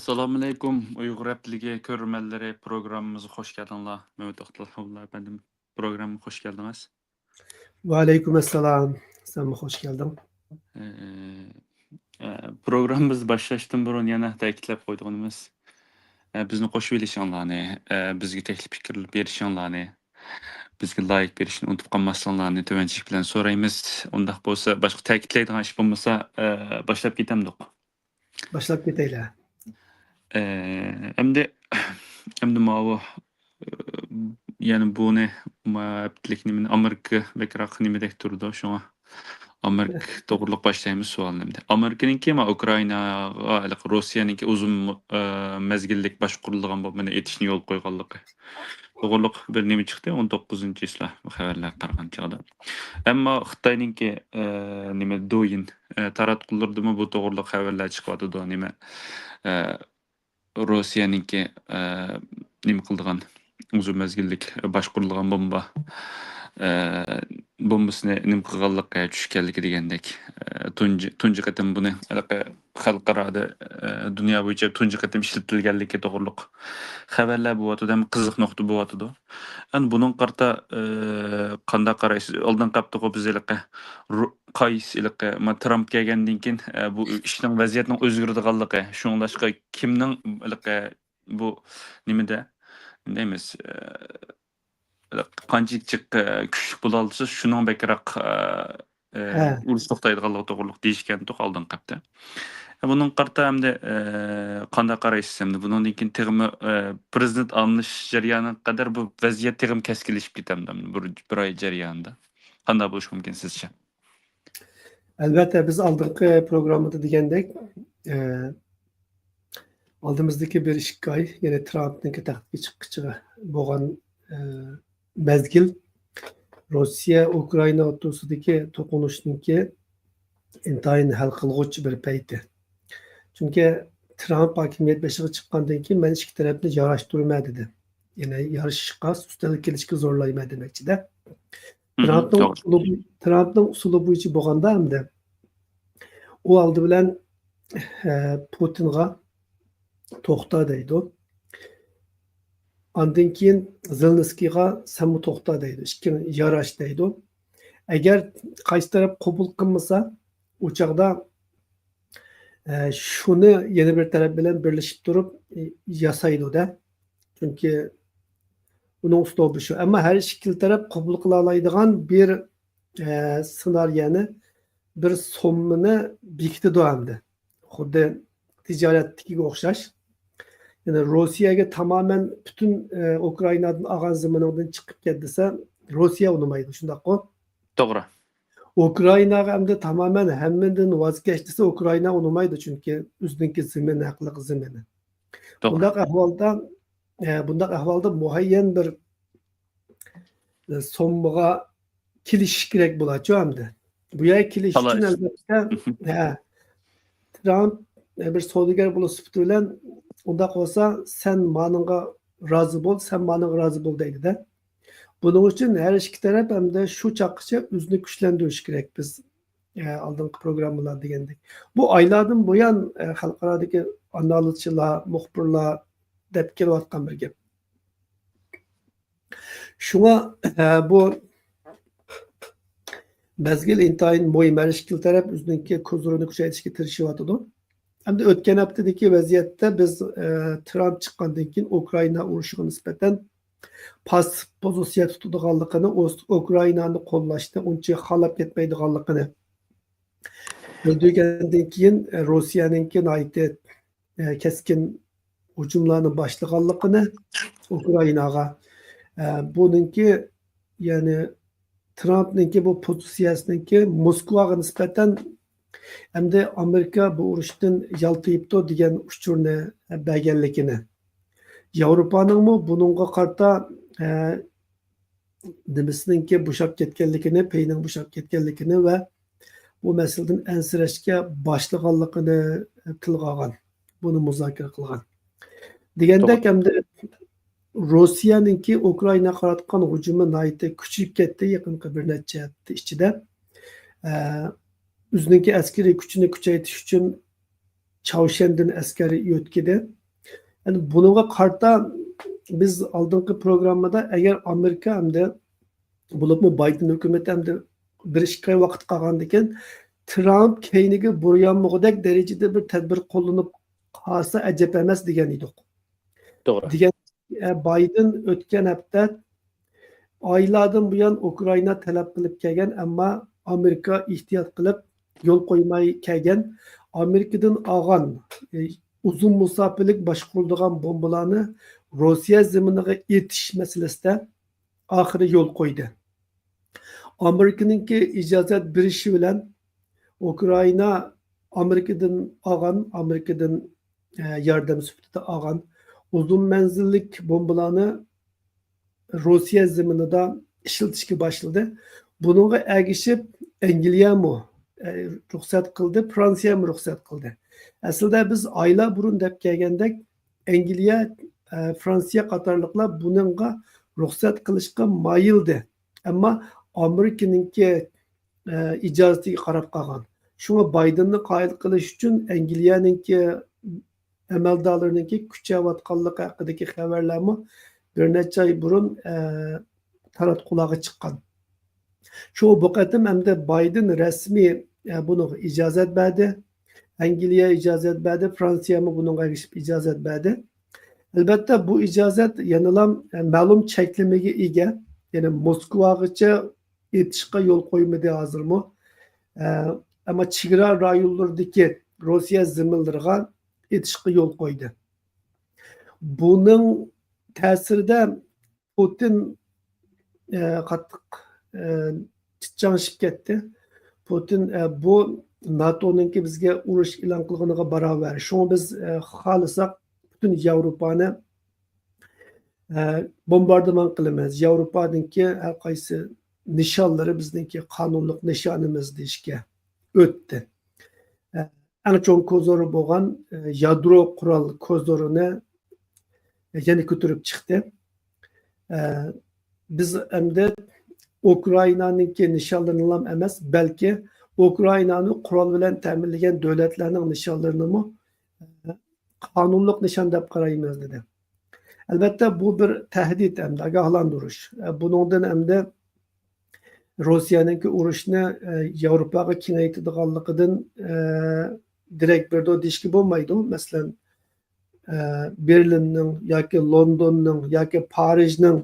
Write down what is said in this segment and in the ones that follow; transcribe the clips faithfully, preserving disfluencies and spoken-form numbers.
ئەسسالامۇئەلەيكۇم، ئۇيغۇر ھەپتىلىكى كۆرۈرمەنلىرى، پروگراممىمىزغا خوش كەلدىڭلار. مەمەت ئابدۇللا ئەپەندىم، پروگراممىغا خوش كەلدىڭىز. ۋەئەلەيكۇم ئەسسالام، سەنمۇ خوش كەلدىڭ. ئە، ئە، پروگراممىمىزنى باشلاشتىن بۇرۇن يەنە تەكىتلەپ قويىدىغىنىمىز، ئە، بىزنى قوشۇۋېلىشىڭلارنى، ئە، بىزگە تەكلىپ پىكىر بېرىشىڭلارنى، بىزگە لايك بېرىشنى ئۇنتۇپ قالماسلىقىڭلارنى تۆۋەنچىلىك بىلەن سورايمىز. ئۇنداق بولسا، باشقا تەكىتلەيدىغان ئىش بولمىسا، ئە، باشلاپ كېتەمدۇق؟ باشلاپ كېتەيلى. ئە، ئەمدى، ئەمدى ماۋۇ، ئە، يەنى بۇنى، ما، ھەپتىلىك نېمىنى، ئامېرىكا بەكرەك نېمىدەك تۇرىدۇ، شۇڭا ئامېرىكا توغرۇلۇق باشلايمىز سوئالنى ئەمدى. ئامېرىكىنىڭكى، ما، ئۇكرائىناغا ھېلىقى روسىيەنىڭكى ئۇزۇن، ئە، مەزگىللىك باشقۇرۇلىدىغان بومبىنى ئېتىشنى يول قويغانلىقى توغرۇلۇق بىر نېمە چىقتى، ئون توققۇزىنچى چىسلا بۇ خەۋەرلەر تارقىغان چاغدا. ئەمما خىتاينىڭكى، ئە، نېمە، دويىن، ئە، تاراتقۇلىرىدىمۇ بۇ توغرۇلۇق خەۋەرلەر چىقىۋاتىدۇ، نېمە، ئە، روسىيەنىڭكى، ئە، نېمە قىلىدىغان، ئۇزۇن مەزگىللىك باشقۇرۇلىدىغان بومبا، ئە، بومبىسىنى نېمە قىلغانلىقى، چۈشكەنلىكى دېگەندەك، ئە، تۇنجى، تۇنجى قېتىم بۇنى ھېلىقى خەلقئارادا، ئە، دۇنيا بويىچە تۇنجى قېتىم ئىشلىتىلگەنلىكى توغرۇلۇق خەۋەرلەر بولۇۋاتىدۇ ھەم قىزىق نۇقتا بولۇۋاتىدۇ. ئەمدى بۇنىڭغا قارىتا، ئە، قانداق قارايسىز؟ ئالدىنقى ھەپتىغۇ بىز ھېلىقى رۇ-، قايسى ھېلىقى، ما، ترامپ كەلگەندىن كېيىن، ئە، بۇ ئىشنىڭ، ۋەزىيەتنىڭ ئۆزگىرىدىغانلىقى، شۇڭلاشقا كىمنىڭ ھېلىقى بۇ نېمىدە، نېمە دەيمىز، ئە، قانچىلىك جىق، ئە، كۈچلۈك بولالىسا، شۇنىڭ بەكرەك، ئە، ئە، ھە. ئۇرۇش توختايدىغانلىقى توغرۇلۇق دېيىشكەنتۇق ئالدىنقى ھەپتە. ئە، بۇنىڭغا قارىتا ئەمدى، ئە، قانداق قارايسىز ئەمدى؟ بۇنىڭدىن كېيىن تېخىمۇ، ئە، پرېزىدېنت ئالمىشىش جەريانىغا قەدەر بۇ ۋەزىيەت تېخىمۇ كەسكىنلىشىپ كېتەمدۇ بىر، بىر ئاي جەريانىدا؟ قانداق بولۇشى مۇمكىن سىزچە؟ ئەلۋەتتە، بىز ئالدىنقى پروگراممىدا دېگەندەك، ئە، ئالدىمىزدىكى بىر ئىككى ئاي، يەنى ترامپنىڭكى تەختكە چىققىچىغا بولغان، ئە، مەزگىل روسىيە، ئۇكرائىنا ئوتتۇرىسىدىكى توقۇنۇشنىڭكى ئىنتايىن ھەل قىلغۇچ بىر پەيتى. چۈنكى ترامپ ھاكىمىيەت بېشىغا چىققاندىن كېيىن، مەن ئىككى تەرەپنى ياراشتۇرىمەن دېدى. يەنى يارىشىشقا، ئۈستەلگە كېلىشكە زورلايمەن دېمەكچىدە. ترامپنىڭ ئۇسۇلى، ترامپنىڭ ئۇسۇلى بويىچە بولغاندا ئەمدى ئۇ ئالدى بىلەن، ئە، پۇتىنغا توختا دەيدۇ. ئاندىن كېيىن زېلېنسكىيغا سەنمۇ توختا دەيدۇ. ئىككىڭ ياراش دەيدۇ. ئەگەر قايسى تەرەپ قوبۇل قىلمىسا، ئۇ چاغدا، ئە، شۇنى يەنە بىر تەرەپ بىلەن بىرلىشىپ تۇرۇپ، ئە، ياسايدۇ-دە. چۈنكى ئۇنىڭ ئۇسلۇبى شۇ. ئەمما ھەر ئىككىلا تەرەپ قوبۇل قىلالايدىغان بىر، ئە، سېنارىيەنى، بىر سوممىنى بېكىتىدۇ ئەمدى. خۇددى تىجارەتتىكىگە ئوخشاش. يەنى روسىيەگە تامامەن پۈتۈن، ئە، ئۇكرائىنادىن ئالغان زېمىنىڭدىن چىقىپ كەت دېسە، روسىيە ئۇنىمايدۇ، شۇنداققۇ؟ توغرا. ئۇكرائىناغا ئەمدى تامامەن ھەممىدىن ۋاز كەچ دېسە، ئۇكرائىنا ئۇنىمايدۇ، چۈنكى ئۆزىنىڭكى زېمىنى، ھەقلىق زېمىنى. توغرا. بۇنداق ئەھۋالدا، ئە، بۇنداق ئەھۋالدا مۇئەييەن بىر، ئە، سوممىغا كېلىشىش كېرەك بولارچۇ ئەمدى. بۇ يەرگە كېلىش ئۈچۈن، ئەلۋەتتە، ھە، ترامپ، ئە، بىر سودىگەر بولۇش سۈپىتى بىلەن، ئۇنداق بولسا، سەن مانىڭغا رازى بول، سەن مانىڭغا رازى بول دەيدۇ-دە. بۇنىڭ ئۈچۈن ھەر ئىككى تەرەپ ئەمدى شۇ چاغقىچە ئۆزىنى كۈچلەندۈرۈشى كېرەك بىز، ئە، ئالدىنقى پروگراممىلار دېگەندەك. بۇ ئايلاردىن بۇيان، ئە، خەلقئارادىكى ئانالىزچىلار، مۇخبىرلار دەپ كېلىۋاتقان بىر گەپ. شۇڭا، ئە، بۇ مەزگىل ئىنتايىن مۇھىم. ھەر ئىككىلا تەرەپ ئۆزىنىڭكى كوزىرىنى كۈچەيتىشكە تىرىشىۋاتىدۇ. ئەمدى ئۆتكەن ھەپتىدىكى ۋەزىيەتتە بىز، ئە، ترامپ چىققاندىن كېيىن ئۇكرائىنا ئۇرۇشىغا نىسبەتەن پاسسىپ پوزىتسىيە تۇتىدىغانلىقىنى، ئۇ-، ئۇكرائىنانى قوللاشنى ئۇنچە خالاپ كەتمەيدىغانلىقىنى بىلدۈرگەندىن كېيىن، ئە، روسىيەنىڭكى ناھايىتى، ئە، كەسكىن ھۇجۇملارنى باشلىغانلىقىنى ئۇكرائىناغا، ئە، بۇنىڭكى، يەنى ترامپنىڭكى بۇ پوزىتسىيەسىنىڭكى موسكۋاغا نىسبەتەن ئەمدى ئامېرىكا بۇ ئۇرۇشتىن يالتىيىپتۇ دېگەن ئۇچۇرنى بەرگەنلىكىنى، ياۋروپانىڭمۇ بۇنىڭغا قارىتا، ئە، نېمىسىنىڭكى بوشاپ كەتكەنلىكىنى، پېيىنىڭ بوشاپ كەتكەنلىكىنى ۋە بۇ مەسىلىدىن ئەنسىرەشكە باشلىغانلىقىنى تىلغا ئالغان، بۇنى مۇزاكىرە قىلغان. دېگەندەك، توغرا. ئەمدى روسىيەنىڭكى ئۇكرائىناغا قاراتقان ھۇجۇمى ناھايىتى كۈچىيىپ كەتتى يېقىنقى بىر نەچچە ھەپتە ئىچىدە. ئە، ئۆزىنىڭكى ئەسكىرىي كۈچىنى كۈچەيتىش ئۈچۈن چاۋشيەندىن ئەسكەر يۆتكىدى. يەنى بۇنىڭغا قارىتا بىز ئالدىنقى پروگراممىدا، ئەگەر ئامېرىكا ئەمدى، بولۇپمۇ بايدېن ھۆكۈمىتى ئەمدى بىر ئىككى ئاي ۋاقىت قالغاندىكىن، ترامپ كەينىگە بۇرۇيالمىغۇدەك دەرىجىدە بىر تەدبىر قوللىنىپ قالسا ئەجەب ئەمەس دېگەن ئىدۇق. توغرا. دېگەن، ئە، بايدېن ئۆتكەن ھەپتە ئايلاردىن بۇيان ئۇكرائىنا تەلەپ قىلىپ كەلگەن، ئەمما ئامېرىكا ئېھتىيات قىلىپ يول قويماي كەلگەن، ئامېرىكىدىن ئالغان، ئە، ئۇزۇن مۇساپىلىك باشقۇرۇلىدىغان بومبىلارنى روسىيە زېمىنىغا ئېتىش مەسىلىسىدە ئاخىرى يول قويدى. ئامېرىكىنىڭكى ئىجازەت بېرىشى بىلەن ئۇكرائىنا ئامېرىكىدىن ئالغان، ئامېرىكىدىن، ئە، ياردەم سۈپىتىدە ئالغان ئۇزۇن مەنزىللىك بومبىلارنى روسىيە زېمىنىدا ئىشلىتىشكە باشلىدى. بۇنىڭغا ئەگىشىپ ئەنگلىيەمۇ، ئە، رۇخسەت قىلدى، فرانسىيەمۇ رۇخسەت قىلدى. ئەسلىدە بىز ئايلار بۇرۇن دەپ كەلگەندەك، ئەنگلىيە، ئە، فرانسىيە قاتارلىقلار بۇنىڭغا رۇخسەت قىلىشقا مايىلدى. ئەمما ئامېرىكىنىڭكى، ئە، ئىجازىتىگە قاراپ قالغان. شۇڭا بايدېننى قايىل قىلىش ئۈچۈن ئەنگلىيەنىڭكى ئەمەلدارلىرىنىڭكى كۈچەۋاتقانلىقى ھەققىدىكى خەۋەرلەرمۇ بىر نەچچە ئاي بۇرۇن، ئە، تاراتقۇلارغا چىققان. شۇ بۇ قېتىم ئەمدى بايدېن رەسمىي، ئە، بۇنىڭغا ئىجازەت بەردى. ئەنگلىيە ئىجازەت بەردى، فرانسىيەمۇ بۇنىڭغا ئەگىشىپ ئىجازەت بەردى. ئەلبەتتە، بۇ ئىجازەت يەنىلا، ئە، مەلۇم چەكلىمىگە ئىگە. يەنى موسكۋاغىچە ئېتىشقا يول قويمىدى ھازىرمۇ. ئە، ئەمما چېگرا رايونلىرىدىكى روسىيە زېمىنلىرىغا ئېتىشقا يول قويدى. بۇنىڭ تەسىرىدە پۇتىن، ئە، قاتتىق، ئە، چىتچاڭشىپ كەتتى. پۇتىن، ئە، بۇ ناتونىڭكى بىزگە ئۇرۇش ئېلان قىلغىنىغا باراۋەر. شۇڭا بىز، ئە، خالىساق پۈتۈن ياۋروپانى، ئە، بومباردىمان قىلىمىز. ياۋروپانىڭكى ھەر قايسى نىشانلىرى بىزنىڭكى قانۇنلۇق نىشانىمىز دېيىشكە ئۆتتى. ئە، ئەڭ چوڭ كوزىرى بولغان، ئە، يادرو قورال كوزىرىنى يەنە كۆتۈرۈپ چىقتى. ئە، بىز ئەمدى ئۇكرائىنانىڭكى نىشانلىرىنىلا ئەمەس، بەلكى ئۇكرائىنانى قورال بىلەن تەمىنلىگەن دۆلەتلەرنىڭ نىشانلىرىنىمۇ، ئە، قانۇنلۇق نىشان دەپ قارايمىز، دېدى. ئەلۋەتتە، بۇ بىر تەھدىت ئەمدى، ئاگاھلاندۇرۇش. ئە، بۇنىڭدىن ئەمدى روسىيەنىڭكى ئۇرۇشنى، ئە، ياۋروپاغا كېڭەيتىدىغانلىقىدىن، ئە، دېرەك بېرىدۇ دېيىشكە بولمايدۇ. مەسىلەن، ئە، بېرلىننىڭ ياكى لوندوننىڭ ياكى پارىژنىڭ،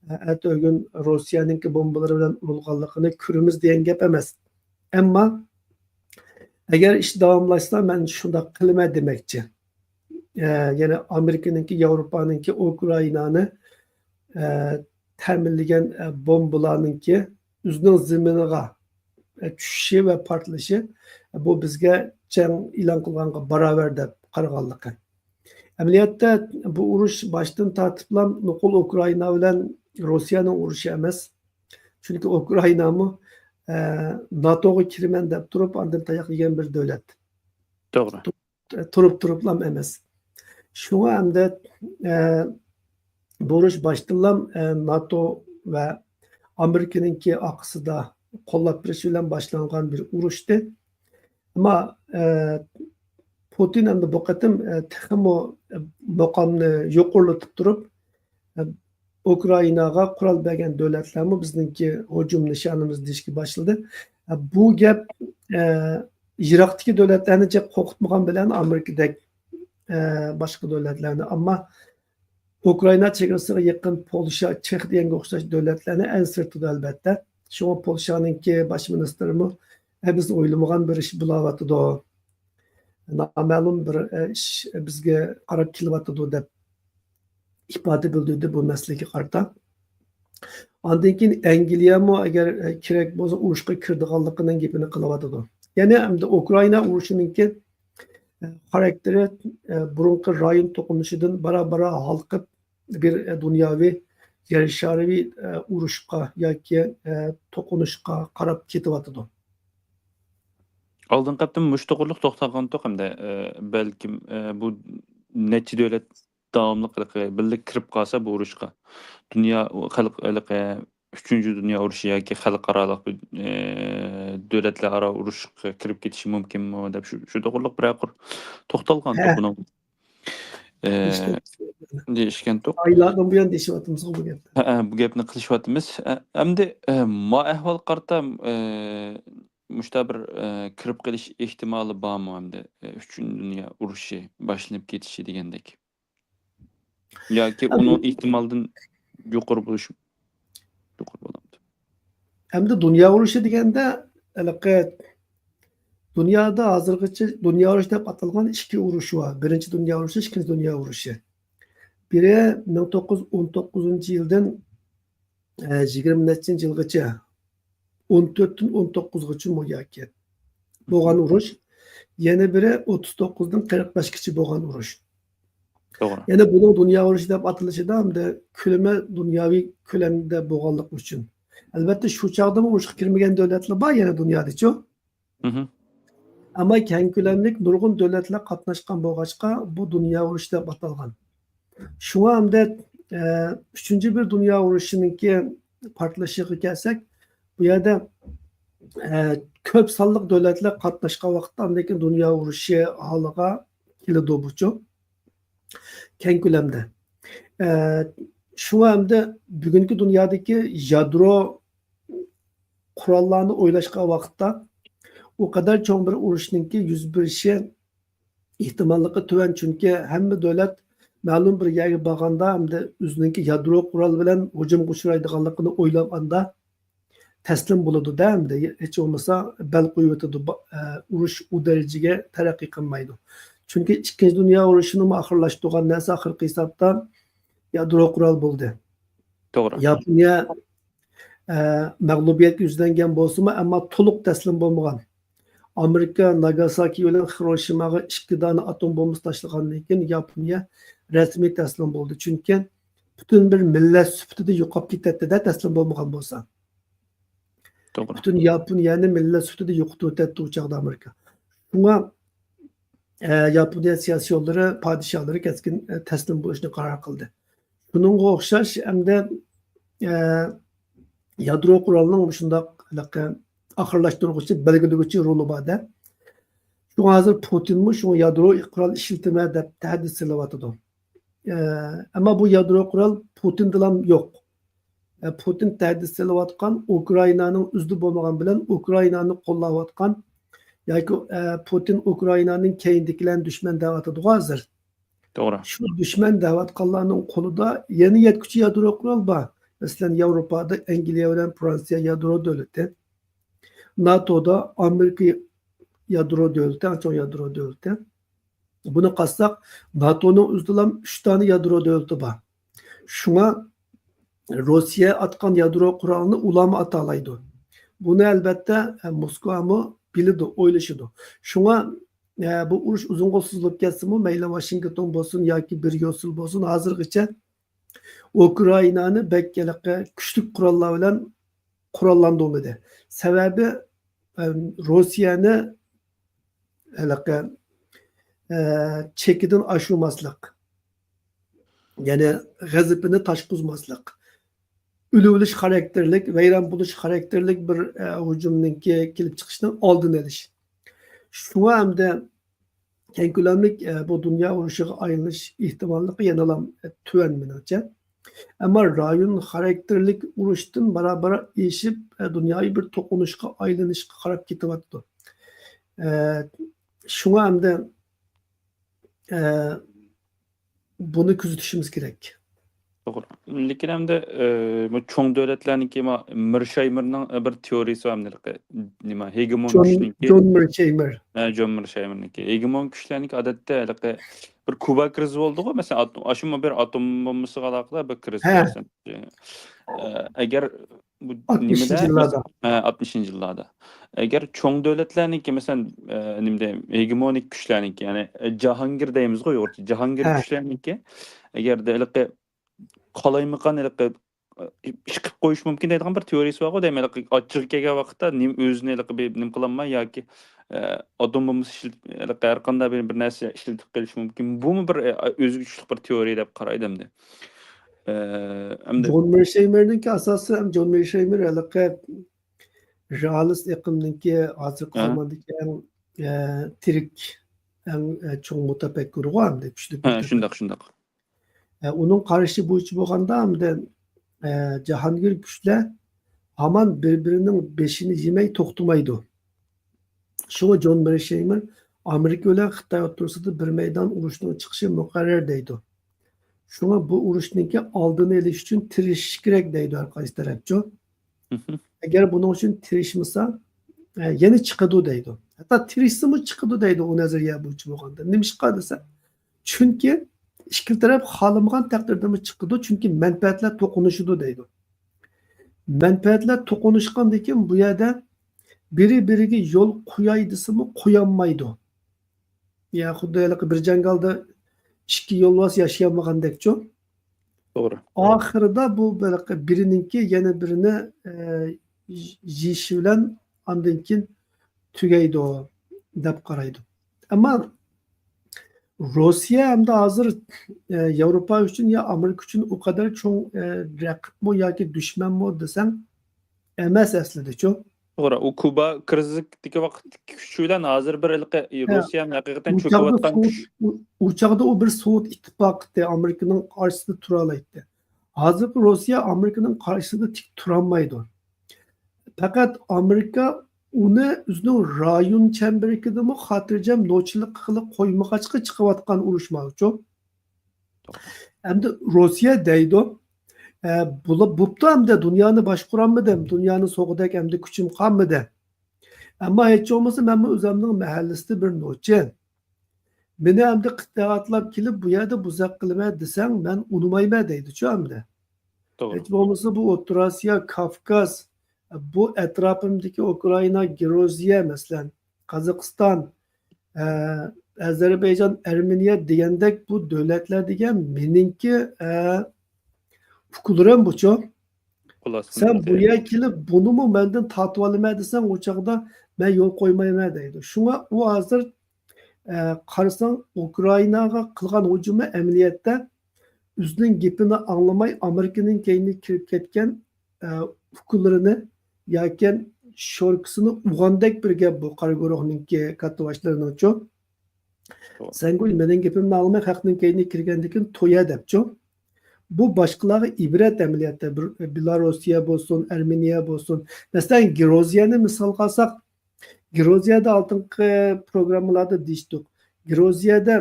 ئە، ئەتىگۈن روسىيەنىڭكى بومبىلىرى بىلەن ئۇرۇلغانلىقىنى كۆرىمىز دېگەن گەپ ئەمەس. ئەمما ئەگەر ئىش داۋاملاشسا، مەن شۇنداق قىلىمەن دېمەكچى. ئە، يەنى ئامېرىكىنىڭكى، ياۋروپانىڭكى ئۇكرائىنانى، ئە، تەمىنلىگەن، ئە، بومبىلارنىڭكى ئۆزىنىڭ زېمىنىغا، ئە، چۈشۈشى ۋە پارتلىشى، ئە، بۇ بىزگە جەڭ ئېلان قىلغانغا باراۋەر دەپ قارىغانلىقى. ئەمەلىيەتتە بۇ ئۇرۇش باشتىن تارتىپلا نوقۇل ئۇكرائىنا بىلەن روسىيەنىڭ ئۇرۇشى ئەمەس. چۈنكى ئۇكرائىنامۇ، ئە، ناتوغا كىرىمەن دەپ تۇرۇپ، ئاندىن تاياق يېگەن بىر دۆلەت. توغرا. تۇرۇپ تۇرۇپلام ئەمەس. شۇڭا ئەمدى، ئە، بۇ ئۇرۇش باشتىنلام، ئە، ناتو ۋە ئامېرىكىنىڭكى ئارقىسىدا قوللاپ بېرىشى بىلەن باشلانغان بىر ئۇرۇشتى. ئەمما، ئە، پۇتىن ئەمدى بۇ قېتىم، ئە، تېخىمۇ، ئە، مۇقامنى يۇقىرىلىتىپ تۇرۇپ، ئە، ئۇكرائىناغا قورال بەرگەن دۆلەتلەرمۇ بىزنىڭكى ھۇجۇم نىشانىمىز دېيىشكە باشلىدى. ئە، بۇ گەپ، ئە، يىراقتىكى دۆلەتلەرنى جىق قورقۇتمىغان بىلەن ئامېرىكىدەك، ئە، باشقا دۆلەتلەرنى، ئەمما ئۇكرائىنا چېگرىسىغا يېقىن پولشا، چېخ دېگەنگە ئوخشاش دۆلەتلەرنى ئەنسىرىتىدۇ، ئەلۋەتتە. شۇڭا پولشانىڭكى باش مىنىستىرىمۇ، ئە، بىز ئويلىمىغان بىر ئىش بولاۋاتىدۇ، نامەلۇم بىر، ئە، ئىش بىزگە قاراپ كېلىۋاتىدۇ، دەپ ئىپادە بىلدۈردى بۇ مەسىلىگە قارىتا. ئاندىن كېيىن ئەنگلىيەمۇ ئەگەر، ئە، كېرەك بولسا ئۇرۇشقا كىرىدىغانلىقىنىڭ گېپىنى قىلىۋاتىدۇ. يەنى ئەمدى ئۇكرائىنا ئۇرۇشىنىڭكى، ئە، خاراكتېرى، ئە، بۇرۇنقى رايون توقۇنۇشىدىن بارا-بارا ھالقىپ، بىر، ئە، دۇنياۋى يەر شارىۋى، ئە، ئۇرۇشقا ياكى، ئە، توقۇنۇشقا قاراپ كېتىۋاتىدۇ. ئالدىنقى ھەپتە مۇشۇ توغرىلىق توختالغانتۇق ھەمدە، ئە، بەلكىم، ئە، بۇ نەچچە دۆلەت داۋاملىق ھېلىقى بىللە كىرىپ قالسا بۇ ئۇرۇشقا، دۇنيا خەلق ھېلىقى ئۈچىنچى دۇنيا ئۇرۇشى ياكى خەلقئارالىق بىر، ئى، دۆلەتلەر ئارا ئۇرۇشقا كىرىپ كېتىشى مۇمكىنمۇ دەپ شۇ، شۇ توغرىلىق بىرەر قۇر توختالغانتۇق. ھە. بۇنىڭ، ئى، دېيىشكەنتۇق. ئايلاردىن بۇيان دېيىشىۋاتىمىزغۇ بۇ گەپنى. ھە، ھە، بۇ گەپنى قىلىشىۋاتىمىز. ئە، ئەمدى، ئى، ما ئەھۋال قارىتا، ئى، مۇشتا بىر، ئى، كىرىپ قېلىش ئېھتىمالى بارمۇ ئەمدى، ئى، ئۈچىنچى دۇنيا ئۇرۇشى باشلىنىپ كېتىشى دېگەندەك؟ ياكى ئەمدى ئۇنىڭ ئېھتىمالدىن يۇقىرى بولۇش، يۇقىرى بولامدۇ؟ ئەمدى دۇنيا ئۇرۇشى دېگەندە، ھېلىقى دۇنيادا ھازىرغىچە دۇنيا ئۇرۇشى دەپ ئاتالغان ئىككى ئۇرۇش بار. بىرىنچى دۇنيا ئۇرۇشى، ئىككىنچى دۇنيا ئۇرۇشى. بىرى مىڭ توققۇز يۈز ئون توققۇزىنچى يىلدىن، ئە، يىگىرمە نەچچىنچى يىلغىچە، ئون تۆتتىن ئون توققۇزغىچە مۇ ياكى بولغان ئۇرۇش. يەنە بىرى ئوتتۇز توققۇزدىن قىرىق بەشكىچە بولغان ئۇرۇش. توغرا. يەنە بۇنىڭ دۇنيا ئۇرۇشى دەپ ئاتىلىشىدا ئەمدى كۆلىمى دۇنياۋى كۆلەمدە بولغانلىقى ئۈچۈن. ئەلۋەتتە، شۇ چاغدىمۇ ئۇرۇشقا كىرمىگەن دۆلەتلەر بار يەنە دۇنيادىچۇ. مھم. ئەمما كەڭ كۆلەملىك نۇرغۇن دۆلەتلەر قاتناشقان بولغاچقا، بۇ دۇنيا ئۇرۇشى دەپ ئاتالغان. شۇڭا ئەمدى، ئە، ئۈچىنچى بىر دۇنيا ئۇرۇشىنىڭكى پارتلىشىغا كەلسەك، بۇ يەردە، ئە، كۆپ سانلىق دۆلەتلەر قاتناشقان ۋاقىتتا ئاندىن كېيىن دۇنيا ئۇرۇشى ھالىغا كېلىدۇ بۇچۇ. كەڭ كۆلەمدە. ئە، شۇڭا ئەمدى بۈگۈنكى دۇنيادىكى يادرو قوراللارنى ئويلاشقان ۋاقىتتا ئۇ قەدەر چوڭ بىر ئۇرۇشنىڭكى يۈز بېرىشى ئېھتىماللىقى تۆۋەن، چۈنكى ھەممە دۆلەت مەلۇم بىر يەرگە بارغاندا ئەمدى ئۆزىنىڭكى يادرو قورال بىلەن ھۇجۇمغا ئۇچرايدىغانلىقىنى ئويلىغاندا تەسلىم بولىدۇ-دە، ئەمدى ھېچ بولمىسا بەل قويۇۋېتىدۇ، با-، ئە، ئۇرۇش ئۇ دەرىجىگە تەرەققىي قىلمايدۇ. چۈنكى ئىككىنچى دۇنيا ئۇرۇشىنىمۇ ئاخىرلاشتۇرغان نەرسە ئاخىرقى ھېسابتا يادرو قورال بولدى. توغرا. ياپونىيە، ئە، مەغلۇبىيەتكە يۈزلەنگەن بولسىمۇ، ئەمما تولۇق تەسلىم بولمىغان. ئامېرىكا ناگاساكى بىلەن خىروشىماغا ئىككى دانە ئاتوم بومبىسى تاشلىغاندىن كېيىن، ياپونىيە رەسمىي تەسلىم بولدى. چۈنكى پۈتۈن بىر مىللەت سۈپىتىدە يوقاپ كېتەتتى-دە، تەسلىم بولمىغان بولسا. توغرا. پۈتۈن ياپونىيەنى مىللەت سۈپىتىدە يوقىتىۋېتەتتى ئۇ چاغدا ئامېرىكا. شۇڭا، ئە، ياپونىيە سىياسىيونلىرى، پادىشاھلىرى كەسكىن، ئە، تەسلىم بولۇشنى قارار قىلدى. شۇنىڭغا ئوخشاش ئەمدى، ئە، يادرو قورالنىڭ مۇشۇنداق ھېلىقى ئاخىرلاشتۇرغۇچى، بەلگىلىگۈچى رولى بار-دە. شۇڭا ھازىر پۇتىنمۇ شۇڭا يادرو قورال ئىشلىتىمەن دەپ تەھدىت سېلىۋاتىدۇ. ئە، ئەمما بۇ يادرو قورال پۇتىندىلا يوق. ئە، پۇتىن تەھدىت سېلىۋاتقان ئۇكرائىنانىڭ ئۆزىدە بولمىغان بىلەن ئۇكرائىنانى قوللاۋاتقان ياكى، ئە، پۇتىن ئۇكرائىنانىڭ كەينىدىكىلەرنى دۈشمەن دەۋاتىدىغۇ ھازىر. توغرا. شۇ دۈشمەن دەۋاتقانلارنىڭ قولىدا يەنە يەتكۈچە يادرو قورال بار. مەسىلەن، ياۋروپادا ئەنگلىيە بىلەن فرانسىيە يادرو دۆلىتى. ناتودا ئامېرىكا يادرو دۆلىتى، ئەڭ چوڭ يادرو دۆلىتى. بۇنى قارىساق، ناتونىڭ ئۆزىدىلا ئۈچ دانە يادرو دۆلىتى بار. شۇڭا روسىيە ئاتقان يادرو قورالىنى ئۇلارمۇ ئاتالايدۇ. بۇنى ئەلۋەتتە، ئە، موسكۋامۇ بىلىدۇ، ئويلىشىدۇ. شۇڭا، ئە، بۇ ئۇرۇش ئۇزۇنغا سوزۇلۇپ كەتسىمۇ، مەيلى ۋاشىنگتون بولسۇن ياكى بريۇسسېل بولسۇن، ھازىرغىچە ئۇكرائىنانى بەك ھېلىقى كۈچلۈك قوراللار بىلەن قوراللاندۇرمىدى. سەۋەبى، ئە، روسىيەنى ھېلىقى، ئە، چېكىدىن ئاشۇرماسلىق، يەنى غەزىپىنى تاشقۇزماسلىق، ئۆلۈۋېلىش خاراكتېرلىك، ۋەيران بولۇش خاراكتېرلىك بىر، ئە، ھۇجۇمنىڭكى كېلىپ چىقىشىنىڭ ئالدىنى ئېلىش. شۇڭا ئەمدى كەڭ كۆلەملىك، ئە، بۇ دۇنيا ئۇرۇشىغا ئايلىنىش ئېھتىماللىقى يەنىلا تۆۋەن مېنىڭچە. ئەمما رايون خاراكتېرلىك ئۇرۇشتىن بارا-بارا ئېشىپ، ئە، دۇنياۋى بىر توقۇنۇشقا ئايلىنىشقا قاراپ كېتىۋاتىدۇ. ئە، شۇڭا ئەمدى، ئە، بۇنى كۆزىتىشىمىز كېرەك. توغرا. لېكىن ئەمدى، ئە، بۇ چوڭ دۆلەتلەرنىڭكى ما-، مېرشايمېرنىڭ، ئە، بىر تېئورىيىسى بار، ئەمدى، نېمە، ھېگېمون جون، كۈچنىڭكى، جون مېرشايمېر. ھە، جون مېرشايمېرنىڭكى. ھېگېمون كۈچلەرنىڭكى ئادەتتە ھېلىقى بىر كۇبا كرىزى بولدىغۇ، مەسىلەن، ئات-، ئاشۇمۇ بىر ئاتوم بومبىسىغا ئالاقىدار بىر كرىز، ھە. مەسىلەن. ئە، ئەگەر بۇ ئاتمىشىنچى نېمىدە، يىللاردا. مەسىلەن، ھە، ئاتمىشىنچى يىللاردا. ئەگەر چوڭ دۆلەتلەرنىڭكى، مەسىلەن، ئە، نېمىدە، ھېگېمونىك كۈچلەرنىڭكى، يەنى، ئە، جاھانگىر دەيمىزغۇ ئۇيغۇرچە، جاھانگىر ھە. كۈچلەرنىڭكى، ئەگەردە ھېلىقى قالايمىقان ھېلىقى، ئە، ئىش قىلىپ قويۇش مۇمكىن دەيدىغان بىر تېئورىيىسى بارغۇ دەيمەن. ھېلىقى ئاچچىقى كەلگەن ۋاقىتتا نېمە، ئۆزىنى ھېلىقى بىر نېمە قىلالماي ياكى، ئە، ئاتوم بومبىسى ئىشلىتىپ، ھېلىقى ھەر قانداق بىر، بىر نەرسە ئىشلىتىپ قېلىشى مۇمكىن. بۇمۇ بىر، ئە، ئۆزىگە چۈشلۈك بىر تېئورىيە دەپ قارايدۇ ئەمدى. ئە، ئەمدى جون مېرشەيمېرنىڭكى ئاساسىي، ھەم جون مېرشەيمېر ھېلىقى رېئالىست ئېقىمنىڭكى ھازىرقى ھە. زاماندىكى ئەڭ، ئە، تىرىك، ئەڭ، ئە، چوڭ مۇتەپەككۇرغۇ ئەمدى، كۈچلۈك ھە، مۇتەپەككۇر. شۇنداق، شۇنداق. ئە، ئۇنىڭ قارىشى بويىچە بولغاندا، ئەمدى، ئە، جاھانگىر كۈچلەر ھامان بىر-بىرىنىڭ بېشىنى يېمەي توختىمايدۇ. شۇڭا جون مېرشەيمېر ئامېرىكا بىلەن خىتاي ئوتتۇرىسىدا بىر مەيدان ئۇرۇشنىڭ چىقىشى مۇقەررەر دەيدۇ. شۇڭا بۇ ئۇرۇشنىڭكى ئالدىنى ئېلىش ئۈچۈن تىرىشىش كېرەك دەيدۇ ھەر قايسى تەرەپچۇ. مھم. ئەگەر بۇنىڭ ئۈچۈن تىرىشمىسا، ئە، يەنە چىقىدۇ دەيدۇ. ھەتتا تىرىشسىمۇ چىقىدۇ دەيدۇ ئۇ نەزەرىيە بويىچە بولغاندا. نېمىشقا دېسە، چۈنكى ئىككىلا تەرەپ خالىمىغان تەقدىردىمۇ چىقىدۇ، چۈنكى مەنپەئەتلەر توقۇنۇشىدۇ دەيدۇ. مەنپەئەتلەر توقۇنۇشقاندىن كېيىن بۇ يەردە بىرى بىرىگە يول قوياي دېسىمۇ قويالمايدۇ. يا خۇددى ھېلىقى بىر جاڭگالدا ئىككى يولۋاس ياشىيالمىغاندەكچۇ. توغرا. ئاخىرىدا بۇ ھېلىقى بىرىنىڭكى يەنە بىرىنى، ئە، يېيىشى بىلەن ئاندىن كېيىن تۈگەيدۇ دەپ قارايدۇ. ئەمما روسىيە ئەمدى ھازىر، ئە، ياۋروپا ئۈچۈن يا ئامېرىكا ئۈچۈن ئۇ قەدەر چوڭ، ئە، رەقىبمۇ ياكى دۈشمەنمۇ دېسەڭ، ئەمەس ئەسلىدىچۇ. توغرا، ئۇ كۇبا كىرىزىسىدىكى ۋاقىتتىكى كۈچ بىلەن ھازىر بىر ھېلىقى ھە. روسىيە ھەقىقەتەن ئۇ چاغدا چۆكۈۋاتقان سوۋېت، كۈچ. ئۇ، ئۇ چاغدا ئۇ بىر سوۋېت ئىتتىپاقى ئىدى، ئامېرىكىنىڭ قارشىسىدا تۇرالايتتى. ھازىرقى روسىيە ئامېرىكىنىڭ قارشىسىدا تىك تۇرالمايدۇ. پەقەت ئامېرىكا ئۇنى ئۆزىنىڭ رايون چەمبىرىكىدىمۇ خاتىرجەم نوچىلىق قىلىپ قويمىغاچقا چىقىۋاتقان ئۇرۇش ماۋۇچۇ. ئەمدى روسىيە دەيدۇ، ئە، بولا-، بوپتۇ ئەمدى دۇنيانى باشقۇرالمىدىم، دۇنيانى سوغۇدەك ئەمدى كۈچۈم قالمىدى. ئەمما ھېچ بولمىسا مەنمۇ ئۆزۈمنىڭ مەھەللىسىدە بىر نوچى. مېنى ئەمدى قىتئە ئاتلاپ كېلىپ بۇ يەردە بۇزاق قىلىمەن دېسەڭ مەن ئۇنىمايمەن دەيدۇچۇ ئەمدى. توغرا. ھېچ بولمىسا بۇ ئوتتۇرا ئاسىيا، كافكاز، بۇ ئەتراپىمدىكى ئۇكرائىنا، گرۇزىيە مەسىلەن، قازاقىستان، ئە، ئەزەربەيجان، ئەرمېنىيە دېگەندەك بۇ دۆلەتلەر دېگەن مېنىڭكى، ئە، ئۇكىلىرىم بۇچۇ. خۇلاسە سەن بۇ يەرگە كېلىپ بۇنىمۇ مەندىن تارتىۋالىمەن دېسەڭ ئۇ چاغدا مەن يول قويمايمەن دەيدۇ. شۇڭا ئۇ ھازىر، ئە، قارىساڭ ئۇكرائىناغا قىلغان ھۇجۇمى ئەمەلىيەتتە ئۆزىنىڭ گېپىنى ئاڭلىماي ئامېرىكىنىڭ كەينىگە كىرىپ كەتكەن، ئە، ئۇكىلىرىنى ياكى شوركىسىنى ئۇرغاندەك بىر گەپ بۇ قارا گۇرۇھنىڭكى كاتتىباشلىرىنىڭچۇ. توغرا. سەن گويا مېنىڭ گېپىمنى ئاڭلىماي خەقنىڭ كەينىگە كىرگەندىن كېيىن تويە دەپچۇ. بۇ باشقىلارغا ئىبرەت ئەمەلىيەتتە. بىر، بېلاروسىيە بولسۇن، ئەرمېنىيە بولسۇن. مەسىلەن، گرۇزىيەنى مىسالغا ئالساق، گرۇزىيەدە ئالدىنقى پروگراممىلاردا دېيىشتۇق. گرۇزىيەدە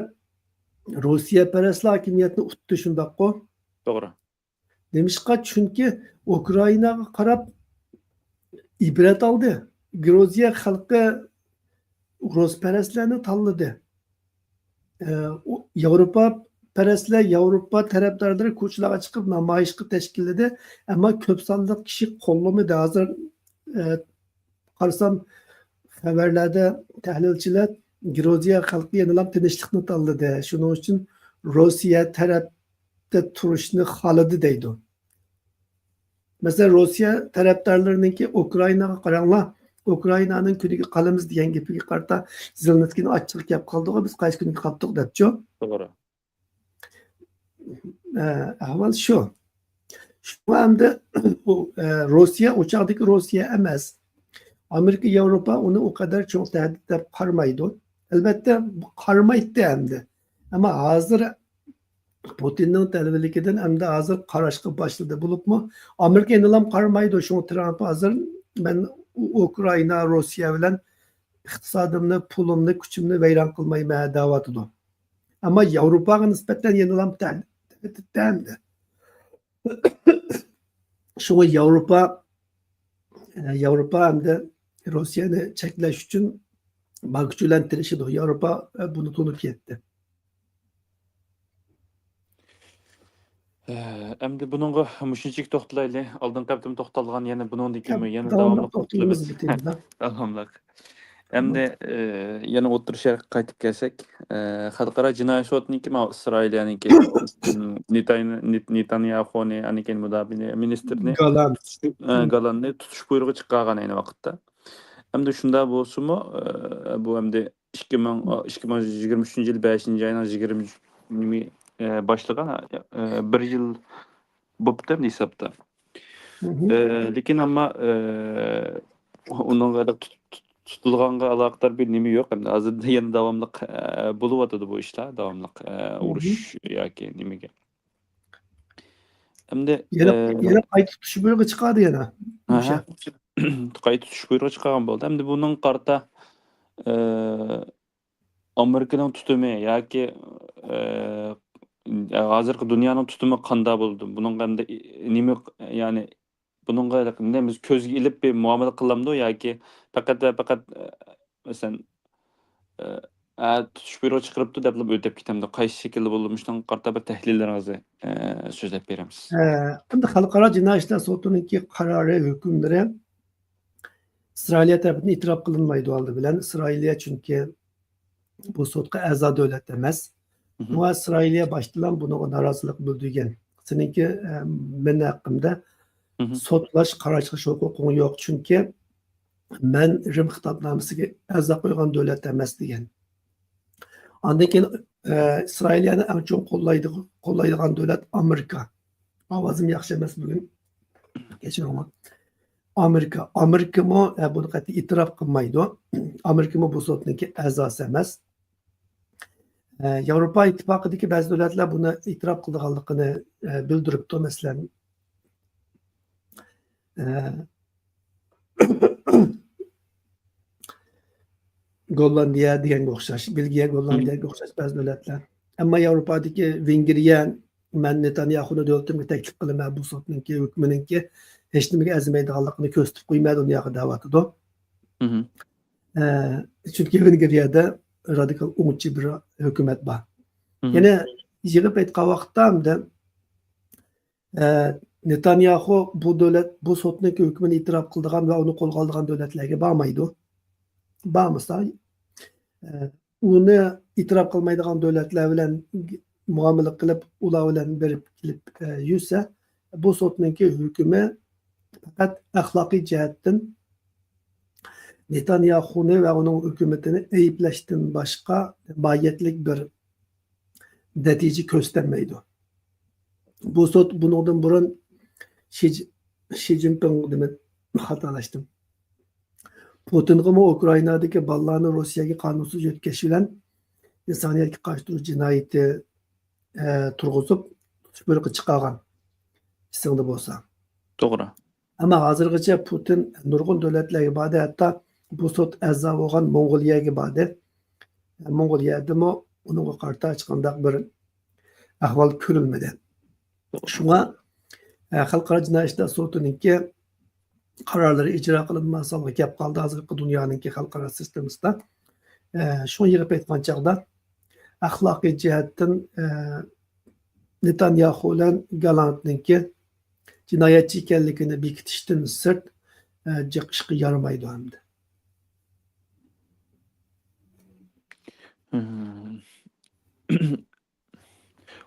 روسىيەپەرەسلەر ھاكىمىيەتنى ئۇتتى، شۇنداققۇ؟ توغرا. نېمىشقا؟ چۈنكى ئۇكرائىناغا قاراپ ئىبرەت ئالدى. گرۇزىيە خەلقى روسپەرەسلەرنى تاللىدى. ئە، ئۇ، ياۋروپا پەرەسلەر، ياۋروپا تەرەپدارلىرى كوچىلارغا چىقىپ نامايىشقا تەشكىللىدى. ئەمما كۆپ سانلىق كىشى قوللىمىدى. ھازىر، ئە، قارىسام، خەۋەرلەردە تەھلىلچىلەر گرۇزىيە خەلقى يەنىلا تىنچلىقنى تاللىدى. شۇنىڭ ئۈچۈن روسىيە تەرەپتە تۇرۇشنى خالىدى دەيدۇ. مەسىلەن، روسىيە تەرەپدارلىرىنىڭكى ئۇكرائىناغا قاراڭلار، ئۇكرائىنانىڭ كۈنىگە قالىمىز دېگەن گېپىگە قارىتا زېلېنسكىينىڭ ئاچچىقى كەپ قالدىغۇ، بىز قايسى كۈنگە قاپتۇق دەپچۇ. توغرا. ئە، ئەھۋال شۇ. شۇڭا ئەمدى ئۇ، ئە، روسىيە، ئۇ چاغدىكى روسىيە ئەمەس. ئامېرىكا، ياۋروپا ئۇنى ئۇ قەدەر چوڭ تەھدىت دەپ قارىمايدۇ. ئەلۋەتتە، بۇ قارىمايتتى ئەمدى. ئەمما ھازىر پۇتىننىڭ تەلۋىلىكىدىن ئەمدى ھازىر قاراشقا باشلىدى. بولۇپمۇ ئامېرىكا يەنىلام قارىمايدۇ. شۇڭا ترامپ ھازىر مەن ئۇ-، ئۇكرائىنا، روسىيە بىلەن ئىقتىسادىمنى، پۇلۇمنى، كۈچۈمنى ۋەيران قىلمايمەن دەۋاتىدۇ. ئەمما ياۋروپاغا نىسبەتەن يەنىلام تەھدىت ئەمدى. شۇڭا ياۋروپا، ياۋروپا ئەمدى روسىيەنى چەكلەش ئۈچۈن بار كۈچى بىلەن تىرىشىدۇ. ياۋروپا بۇنى تونۇپ يەتتى. ئەمدى بۇنىڭغا مۇشۇنچىلىك توختىلايلى. ئالدىنقى ھەپتىمۇ توختالغان، يەنە بۇنىڭدىن كېيىنمۇ يەنە داۋاملىق داۋاملىق توختىلىمىز. توختىلىمىز بۇ تېمىدا. داۋاملىق. ئەمدى، ئە، يەنە ئوتتۇرا شەرققە قايتىپ كەلسەك، ئە، خەلقئارا جىنايى سوتنىڭكى ماۋۇ ئىسرائىلىيەنىڭكى، نېتانيا-، نېت-، نېتانياخۇنى، ئاندىن كېيىن مۇداپىئە مىنىستىرىنى، گالان. ئە، گالاننى تۇتۇش بۇيرۇقى چىقارغان ئەينى ۋاقىتتا. ئەمدى شۇنداق بولسىمۇ، ئە، بۇ ئەمدى ئىككى مىڭ، ئىككى مىڭ يىگىرمە ئۈچىنچى يىل بەشىنچى ئاينىڭ يىگىرمە، ئە، باشلىغان، ئە، بىر يىل بوپتۇ ئەمدى ھېسابتا. مھم. ئە، لېكىن ئەمما، ئە، ئۇنىڭغا تۇت-، تۇت-، تۇتۇلغانغا ئالاقىدار بىر نېمە يوق. ئەمدى ھازىردا يەنە داۋاملىق، ئە، بولۇۋاتىدۇ بۇ ئىشلار، داۋاملىق، ئە، مھم. ئۇرۇش ياكى نېمىگە. ئەمدى، يەنە، ئە، يەنە قايتا تۇتۇش بۇيرۇقى چىقاردى يەنە. ئاھا. قايتا تۇتۇش بۇيرۇقى چىقارغان بولدى. ئەمدى بۇنىڭغا قارىتا، ئە، ئامېرىكىنىڭ تۇتۇمى ياكى، ئە، ھازىرقى دۇنيانىڭ تۇتۇمى قانداق بولىدۇ؟ بۇنىڭغا ئەمدى نېمە، يەنى بۇنىڭغا نېمە بىز كۆزگە ئېلىپ بىر مۇئامىلە قىلامدۇ ياكى پەقەت ۋە پەقەت، ئە، مەسىلەن، ئە، ئە، تۇتۇش بۇيرۇقى چىقىرىپتۇ دەپلا ئۆتۈپ كېتەمدۇ؟ قايسى شەكىلدە بولىدۇ؟ مۇشۇنىڭغا قارىتا بىر تەھلىللىرىڭىزنى، ئە، سۆزلەپ بېرىمىز. ئە، ئەمدى خەلقئارا جىنايى ئىشلار سوتىنىڭكى قارارى، ھۆكۈملىرى ئىسرائىلىيە تەرىپىدىن ئېتىراپ قىلىنمايدۇ ئالدى بىلەن. ئىسرائىلىيە چۈنكى بۇ سوتقا ئەزا دۆلەت ئەمەس. مھم. شۇڭا ئىسرائىلىيە باشتىلا بۇنىڭغا نارازىلىق بىلدۈرگەن. سېنىڭكى، ئە، مېنىڭ ھەققىمدە مھم. سوتلاش، قارار چىقىرىش ھوقۇقۇڭ يوق، چۈنكى مەن رىم خىتابنامىسىگە ئەزا قويغان دۆلەت ئەمەس، دېگەن. ئاندىن كېيىن، ئە، ئىسرائىلىيەنى ئەڭ چوڭ قوللايدىغ-، قوللايدىغان دۆلەت ئامېرىكا. ئاۋازىم ياخشى ئەمەس بۈگۈن. كەچۈرۈڭلار. ئامېرىكا. ئامېرىكىمۇ، ئە، بۇنى قەتئىي ئېتىراپ قىلمايدۇ. ئامېرىكىمۇ بۇ سوتنىڭكى ئەزاسى ئەمەس. ئە، ياۋروپا ئىتتىپاقىدىكى بەزى دۆلەتلەر بۇنى ئېتىراپ قىلىدىغانلىقىنى، ئە، بىلدۈرۈپتۇ. مەسىلەن، ئە، گوللاندىيە دېگەنگە ئوخشاش، بېلگىيە، گوللاندىيەگە ئوخشاش بەزى دۆلەتلەر. ئەمما ياۋروپادىكى ۋېنگرىيە، مەن نېتانياھۇنى دۆلىتىمگە تەكلىپ قىلىمەن، بۇ سوتنىڭكى ھۆكمىنىڭكى ھېچنېمىگە ئەرزىمەيدىغانلىقىنى كۆرسىتىپ قويىمەن دۇنياغا دەۋاتىدۇ. مھم. ئە، چۈنكى ۋېنگرىيەدە رادىكال ئوڭچى بىر ھۆكۈمەت بار. مھم. يەنە يىغىپ ئېيتقان ۋاقىتتا ئەمدى ئە، نېتانياھۇ بۇ دۆلەت، بۇ سوتنىڭكى ھۆكمىنى ئېتىراپ قىلىدىغان ۋە ئۇنى قولغا ئالىدىغان دۆلەتلەرگە بارمايدۇ. بارمىسا، ئە، ئۇنى ئېتىراپ قىلمايدىغان دۆلەتلەر بىلەن مۇئامىلە قىلىپ، ئۇلار بىلەن بېرىپ كېلىپ، ئە، يۈرسە، بۇ سوتنىڭكى ھۆكمى پەقەت ئەخلاقىي جەھەتتىن نېتانياھۇنى ۋە ئۇنىڭ ھۆكۈمىتىنى ئەيىبلەشتىن باشقا ماھىيەتلىك بىر نەتىجە كۆرسىتەلمەيدۇ. بۇ سوت بۇنىڭدىن بۇرۇن شى، شى جىنپىڭ دېمەك، خاتالاشتىم. پۇتىنغىمۇ ئۇكرائىنادىكى بالىلارنى روسىيەگە قانۇنسىز يۆتكەش بىلەن ئىنسانىيەتكە قارشى تۇرۇش جىنايىتى، ئە، تۇرغۇزۇپ، تۇتۇش بۇيرۇقى چىقارغان. ئېسىڭدە بولسا. توغرا. ئەمما ھازىرغىچە پۇتىن نۇرغۇن دۆلەتلەرگە باردى، ھەتتا بۇ سوت ئەزا بولغان موڭغۇلىيەگە باردى. موڭغۇلىيەدىمۇ ئۇنىڭغا قارىتا ھېچقانداق بىر ئەھۋال كۆرۈلمىدى. شۇڭا، ئە، خەلقئارا جىنايى ئىشلار سوتىنىڭكى قارارلىرى ئىجرا قىلىنماس ھالغا كەپ قالدى ھازىرقى دۇنيانىڭكى خەلقئارا سىستېمىسىدا. ئە، شۇڭا يىغىپ ئېيتقان چاغدا ئەخلاقىي جەھەتتىن، ئە، نېتانياھۇ بىلەن گالانتنىڭكى جىنايەتچى ئىكەنلىكىنى بېكىتىشتىن سىرت، ئە، جىق ئىشقا يارىمايدۇ ئەمدى. مھم.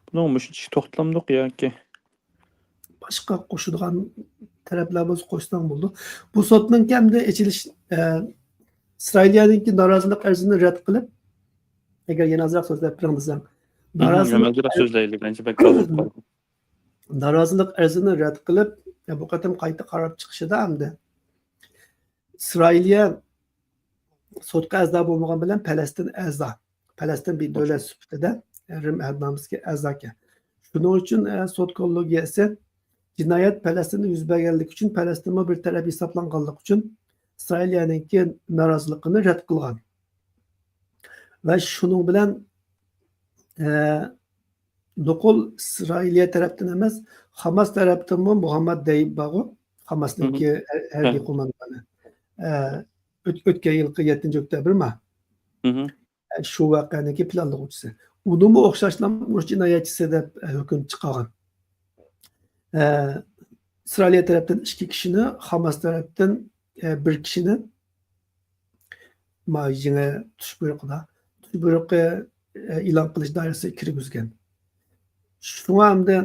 بۇنىڭغا مۇشۇنچە توختىلامدۇق ياكى؟ باشقا قوشىدىغان تەرەپلەر بولسا قوشساڭ بولىدۇ. بۇ سوتنىڭكى ئەمدى ئېچىلىش، ئە، ئىسرائىلىيەنىڭكى نارازىلىق ئەرزىنى رەت قىلىپ، ئەگەر يەنە ئازراق سۆزلەپ بېرىڭ دېسەڭ. مھم، نارازىلىق يەنە ئازراق ئەر-، سۆزلەيلى، مەنچە بەك قالدۇق. نارازىلىق ئەرزىنى رەت قىلىپ، ئە، بۇ قېتىم قايتا قاراپ چىقىشىدا ئەمدى ئىسرائىلىيە سوتقا ئەزا بولمىغان بىلەن پەلەستىن ئەزا. پەلەستىن بىر دۆلەت سۈپىتىدە رىم ئەھدىنامىسىگە ئەزاكەن. شۇنىڭ ئۈچۈن، ئە، سوت كوللېگىيەسى جىنايەت پەلەستىندە يۈز بەرگەنلىكى ئۈچۈن، پەلەستىنمۇ بىر تەرەپ ھېسابلانغانلىقى ئۈچۈن ئىسرائىلىيەنىڭكى نارازىلىقىنى رەت قىلغان. ۋە شۇنىڭ بىلەن، ئە، نوقۇل ئىسرائىلىيە تەرەپتىن ئەمەس، خاماس تەرەپتىنمۇ مۇھەممەد دەيىب بارغۇ، خاماسنىڭكى ھەر-، ھەربىي قوماندانى. ئە، ئۆت-، ئۆتكەن يىلقى يەتتىنچى ئۆكتەبىر ما؟ ئە، شۇ ۋەقەنىڭكى پىلانلىغۇچىسى. ئۇنىمۇ ئوخشاشلا ئۇرۇش جىنايەتچىسى دەپ، ئە، ھۆكۈم چىقارغان. ئە، ئىسرائىلىيە تەرەپتىن ئىككى كىشىنى، خاماس تەرەپتىن، ئە، بىر كىشىنى ما يېڭى تۇتۇش بۇيرۇقىدا، تۇتۇش بۇيرۇقى، ئە، ئېلان قىلىش دائىرىسىگە كىرگۈزگەن. شۇڭا ئەمدى،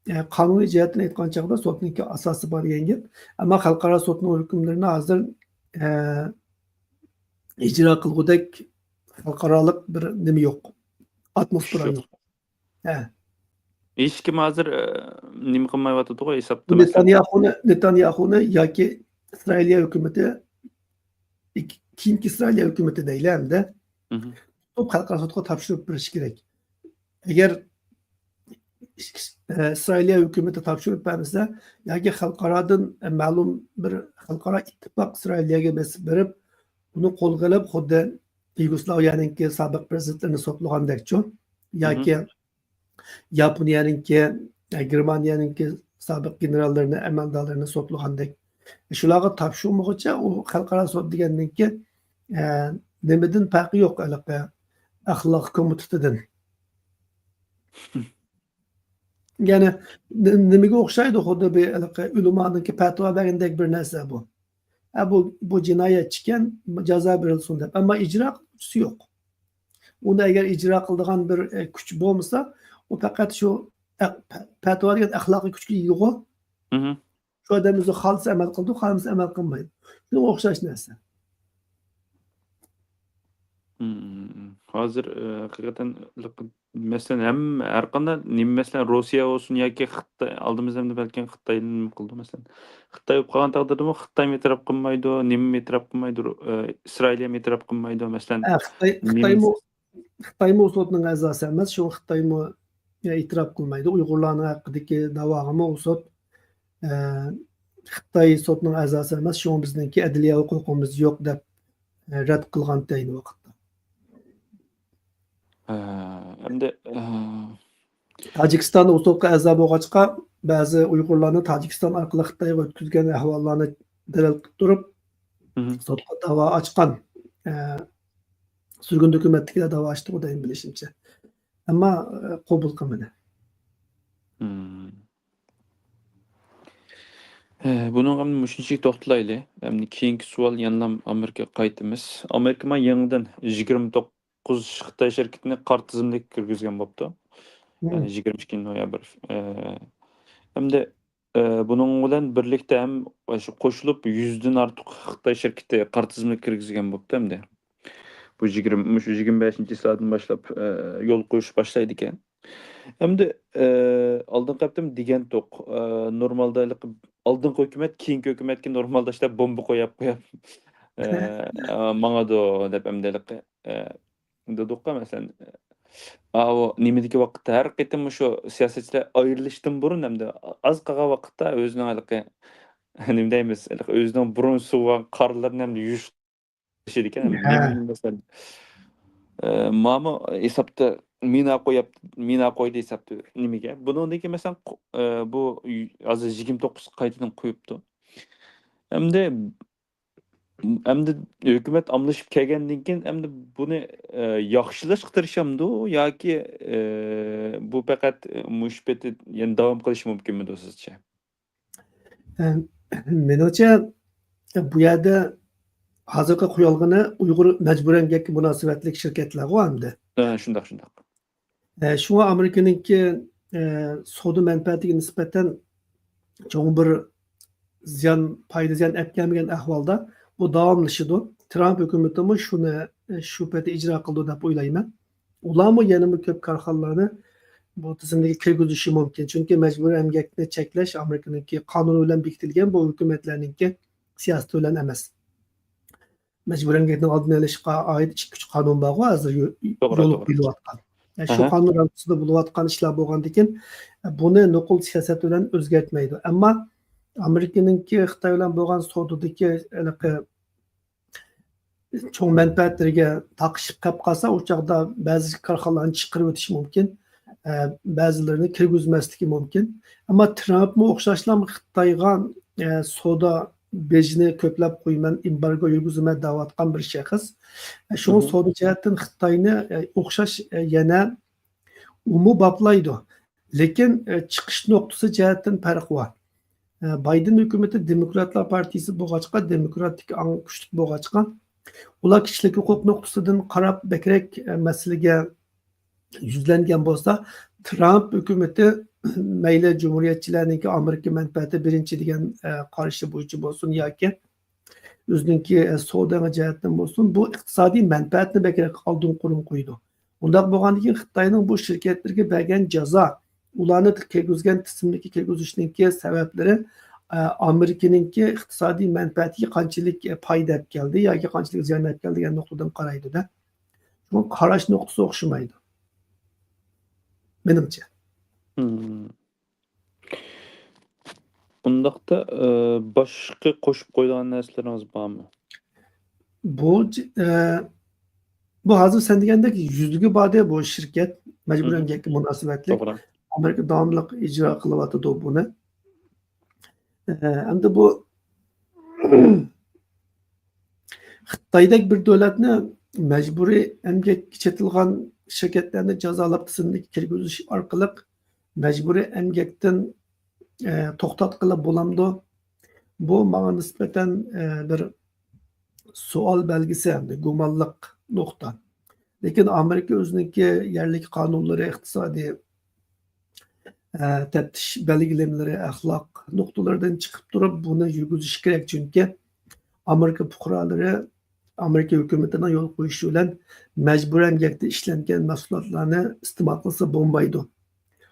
ئە، قانۇنىي جەھەتتىن ئېيتقان چاغدا سوتنىڭكى ئاساسى بار دېگەن گەپ. ئەمما خەلقئارا سوتنىڭ ھۆكۈملىرىنى ھازىر، ئە، ئىجرا قىلغۇدەك خەلقئارالىق بىر نېمە يوق. ئاتموسفېرا يوق. ھە. ھېچكىم ھازىر، ئە، نېمە قىلمايۋاتىدىغۇ ھېسابتا، مەسىلەن. نېتانياھۇنى، نېتانياھۇنى ياكى ئىسرائىلىيە ھۆكۈمىتى، كېيىنكى ئىسرائىلىيە ھۆكۈمىتى دەيلى ئەمدى، مھم. تۇتۇپ خەلقئارا سوتقا تاپشۇرۇپ بېرىش كېرەك. ئەگەر، ئە، ئىسرائىلىيە ھۆكۈمىتى تاپشۇرۇپ بەرمىسە ياكى خەلقئارادىن، ئە، مەلۇم بىر خەلقئارا ئىتتىپاق ئىسرائىلىيەگە بېسىپ بېرىپ، ئۇنى قولغا ئېلىپ، خۇددى يۇگوسلاۋىيەنىڭكى سابىق پىرېزىدېنتلىرىنى سوتلىغاندەكچۇ، مھم. ياكى ياپونىيەنىڭكى، ئە، گېرمانىيەنىڭكى سابىق گېنېراللىرىنى، ئەمەلدارلىرىنى سوتلىغاندەك. شۇلارغا تاپشۇرمىغۇچە ئۇ خەلقئارا سوت دېگەننىڭكى، ئە، نېمىدىن پەرقى يوق، ھېلىقى ئەخلاق كومىتېتىدىن. يەنى نېمىگە ئوخشايدۇ؟ خۇددى بىر ھېلىقى ئۆلىمانىڭكى پەتىۋا بەرگەندەك بىر نەرسە بۇ. ئە، بۇ، بۇ جىنايەتچىكەن، جازا بېرىلسۇن دەپ. ئەمما ئىجرا قىلغۇچىسى يوق. ئۇنى ئەگەر ئىجرا قىلىدىغان بىر، ئە، كۈچ بولمىسا، ئۇ پەقەت شۇ ئەق-، پە-، پەتىۋا دېگەن ئەخلاقىي كۈچكە ئىگىغۇ. مھم. شۇ ئادەم ئۆزى خالىسا ئەمەل قىلىدۇ، خالىمىسا ئەمەل قىلمايدۇ. شۇنىڭغا ئوخشاش نەرسە. مم. ھازىر، ئە، ھەقىقەتەن، مەسىلەن، ھەممە، ھەر قانداق نېمە، مەسىلەن، روسىيە بولسۇن ياكى خىتاي، ئالدىمىزدا ئەمدى بەلكىم خىتاي نېمە قىلىدۇ، مەسىلەن، خىتاي بولۇپ قالغان تەقدىردىمۇ خىتايمۇ ئېتىراپ قىلمايدۇ، نېمىمۇ ئېتىراپ قىلمايدۇ، ئە، ئىسرائىلىيەمۇ ئېتىراپ قىلمايدۇ، مەسىلەن، ئە، خىتاي، نېمە خىتايمۇ، خىتايمۇ سوتنىڭ ئەزاسى ئەمەس، شۇڭا خىتايمۇ ئېتىراپ قىلمايدۇ. ئۇيغۇرلارنىڭ ھەققىدىكى داۋاغىمۇ ئۇ سوت، ئە، خىتاي سوتنىڭ ئەزاسى ئەمەس، شۇڭا بىزنىڭكى ئەدلىيە ھوقۇقىمىز يوق دەپ، ئە، رەت قىلغانتى ئەينى ۋاقىتتا. ھە، ئەمدى، ئە، تاجىكىستان ئۇ سوتقا ئەزا بولغاچقا، بەزى ئۇيغۇرلارنى تاجىكىستان ئارقىلىق خىتايغا ئۆتكۈزگەن ئەھۋاللارنى دەلىل قىلىپ تۇرۇپ، مھم. سوتقا داۋا ئاچقان، ئە، سۈرگۈن ھۆكۈمەتتىكىلەر داۋا ئاچتىغۇ دەيمەن بىلىشىمچە. ئەمما، ئە، قوبۇل قىلمىدى. مم. ئە، بۇنىڭغا مۇشۇنچىلىك توختىلايلى. ئەمدى كېيىنكى سوئال يەنىلا ئامېرىكىغا قايتىمىز. ئامېرىكا مانا يېڭىدىن يىگىرمە توققۇز خىتاي شىركىتىنى قارا تىزىملىككە كىرگۈزگەن بوپتۇ. مم. يەنى يىگىرمە ئىككىنچى نويابىر. ئە، ئەمدى ئە، بۇنىڭ بىلەن بىرلىكتە ھەم شۇ قوشۇلۇپ يۈزدىن ئارتۇق خىتاي شىركىتى قارا تىزىملىككە كىرگۈزگەن بوپتۇ ئەمدى. بۇ يىگىرمە، مۇشۇ يىگىرمە بەشىنچى چىسلادىن باشلاپ، ئە، يول قويۇش باشلايدىكەن. ئەمدى، ئە، ئالدىنقى ھەپتىمۇ دېگەنتۇق، ئە، نورمالدا ھېلىقى ئالدىنقى ھۆكۈمەت كېيىنكى ھۆكۈمەتكە نورمالدا ئىشلەپ بومبا قويۇپ قويۇپ، ئە، ئە، ماڭىدۇ دەپ ئەمدى ھېلىقى، ئە، دېدۇققا، مەسىلەن، ئاۋۇ نېمىدىكى ۋاقىتتا ھەر قېتىم مۇشۇ سىياسەتچىلەر ئايرىلىشتىن بۇرۇن ھەمدە ئاز قالغان ۋاقىتتا ئۆزىنىڭ ھېلىقى، نېمە دەيمىز، ھېلىقى ئۆزىنىڭ بۇرۇن سۇۋۇرغان قارلىرىنى ھەمدە يۇيۇشلىشىدىكەن. ھە. نېمە، مەسىلەن، ئە، ماما ھېسابتا مىنا قويۇپ، مىنا قويدى ھېسابتا نېمىگە؟ بۇنىڭدىن كېيىن، مەسىلەن، قو-، ئە، بۇ ھازىر يىگىرمە توققۇز قايتىدىن قويۇپتۇ. ئەمدى ئەمدى ھۆكۈمەت ئالمىشىپ كەلگەندىن كېيىن، ئەمدى بۇنى، ئە، ياخشىلاشقا تىرىشامدۇ ياكى، ئە، بۇ پەقەت، ئە، مۇشۇ پېتى يەنە داۋام قىلىشى مۇمكىنمىدۇ سىزچە؟ ئە، مېنىڭچە، بۇ يەردە ھازىرقى قويالغىنى ئۇيغۇر مەجبۇرىي ئەمگەككە مۇناسىۋەتلىك شىركەتلەرغۇ ئەمدى. ئە، شۇنداق، شۇنداق. ئە، شۇڭا ئامېرىكىنىڭكى، ئە، سودا مەنپەئەتىگە نىسبەتەن چوڭ بىر زىيان، پايدا زىيان ئەپ كەلمىگەن ئەھۋالدا بۇ داۋاملىشىدۇ. ترامپ ھۆكۈمىتىمۇ شۇنى، ئە، شۇ پېتى ئىجرا قىلىدۇ دەپ ئويلايمەن. ئۇلارمۇ يەنىمۇ كۆپ كارخانىلارنى بۇ تىزىملىككە كىرگۈزۈشى مۇمكىن. چۈنكى مەجبۇرىي ئەمگەكنى چەكلەش ئامېرىكىنىڭكى قانۇنى بىلەن بېكىتىلگەن، بۇ ھۆكۈمەتلەرنىڭكى سىياسىتى بىلەن ئەمەس. مەجبۇرىي ئەمگەكنىڭ ئالدىنى ئېلىشقا ئائىت ئىككى، ئۈچ قانۇن بارغۇ، ھازىر يو-، توغرا، يولغا توغرا. قويۇلۇۋاتقان. يا، شۇ ئەھە. قانۇن رامكىسىدا بولۇۋاتقان ئىشلار بولغاندىكىن، بۇنى نوقۇل سىياسەت بىلەن ئۆزگەرتمەيدۇ. ئەمما ئامېرىكىنىڭكى خىتاي بىلەن بولغان سودىدىكى ھېلىقى چوڭ مەنپەئەتلىرىگە تاقىشىپ قېلىپ قالسا، ئۇ چاغدا بەزى كارخانىلارنى چىقىرىۋېتىشى مۇمكىن، ئە، بەزىلىرىنى كىرگۈزمەسلىكى مۇمكىن. ئەمما ترامپمۇ ئوخشاشلا خىتايغا، ئە، سودا بېجىنى كۆپلەپ قويىمەن، ئېمبارگو يۈرگۈزىمەن دەۋاتقان بىر شەخس. ئە، شۇڭا مھم. سودا جەھەتتىن خىتاينى، ئە، ئوخشاش، ئە، يەنە ئۇمۇ باپلايدۇ. لېكىن، ئە، چىقىش نۇقتىسى جەھەتتىن پەرق بار. ئە، بايدېن ھۆكۈمىتى دېموكراتلار پارتىيىسى بولغاچقا، دېموكراتىك ئاڭ كۈچلۈك بولغاچقا، ئۇلار كىشىلىك ھوقۇق نۇقتىسىدىن قاراپ بەكرەك، ئە، مەسىلىگە يۈزلەنگەن بولسا، ترامپ ھۆكۈمىتى مەيلى جۇمھۇرىيەتچىلەرنىڭكى ئامېرىكا مەنپەئەتى بىرىنچى دېگەن، ئە، قارىشى بويىچە بولسۇن ياكى ئۆزىنىڭكى، ئە، سودا جەھەتتىن بولسۇن، بۇ ئىقتىسادىي مەنپەئەتنى بەكرەك ئالدىنقى ئورۇنغا قويىدۇ. ئۇنداق بولغاندىكىن خىتاينىڭ بۇ شىركەتلىرىگە بەرگەن جازا، ئۇلارنى كىرگۈزگەن تىزىملىككە كىرگۈزۈشنىڭكى سەۋەبلىرى، ئە، ئامېرىكىنىڭكى ئىقتىسادىي مەنپەئەتىگە قانچىلىك، ئە، پايدا ئەپ كەلدى ياكى قانچىلىك زىيان ئەپ كەلدى دېگەن نۇقتىدىن قارايدۇ-دە. شۇڭا قاراش نۇقتىسى ئوخشىمايدۇ. مېنىڭچە. مم. ئۇنداقتا، ئە، باشقا قوشۇپ قويىدىغان نەرسىلىرىڭىز بارمۇ؟ بۇ، ئە، بۇ ھازىر سەن دېگەندەك يۈزلىگە باردى بۇ شىركەت، مەجبۇرىي مم. ئەمگەككە مۇناسىۋەتلىك. توغرا. ئامېرىكا داۋاملىق ئىجرا قىلىۋاتىدۇ بۇنى. ئە، ئەمدى بۇ خىتايدەك بىر دۆلەتنى مەجبۇرىي ئەمگەككە چېتىلغان شىركەتلەرنى جازالاپ تىزىملىككە كىرگۈزۈش ئارقىلىق مەجبۇرىي ئەمگەكتىن، ئە، توختاتقىلى بولامدۇ؟ بۇ ماڭا نىسبەتەن، ئە، بىر سوئال بەلگىسى ھەمدە گۇمانلىق نۇقتا. لېكىن ئامېرىكا ئۆزىنىڭكى يەرلىك قانۇنلىرى، ئىقتىسادىي، ئە، تەپتىش بەلگىلىمىلىرى، ئەخلاق نۇقتىلىرىدىن چىقىپ تۇرۇپ بۇنى يۈرگۈزۈشى كېرەك. چۈنكى ئامېرىكا پۇقرالىرى ئامېرىكا ھۆكۈمىتىنىڭ يول قويۇشى بىلەن مەجبۇرىي ئەمگەكتە ئىشلەنگەن مەھسۇلاتلارنى ئىستېمال قىلسا بولمايدۇ.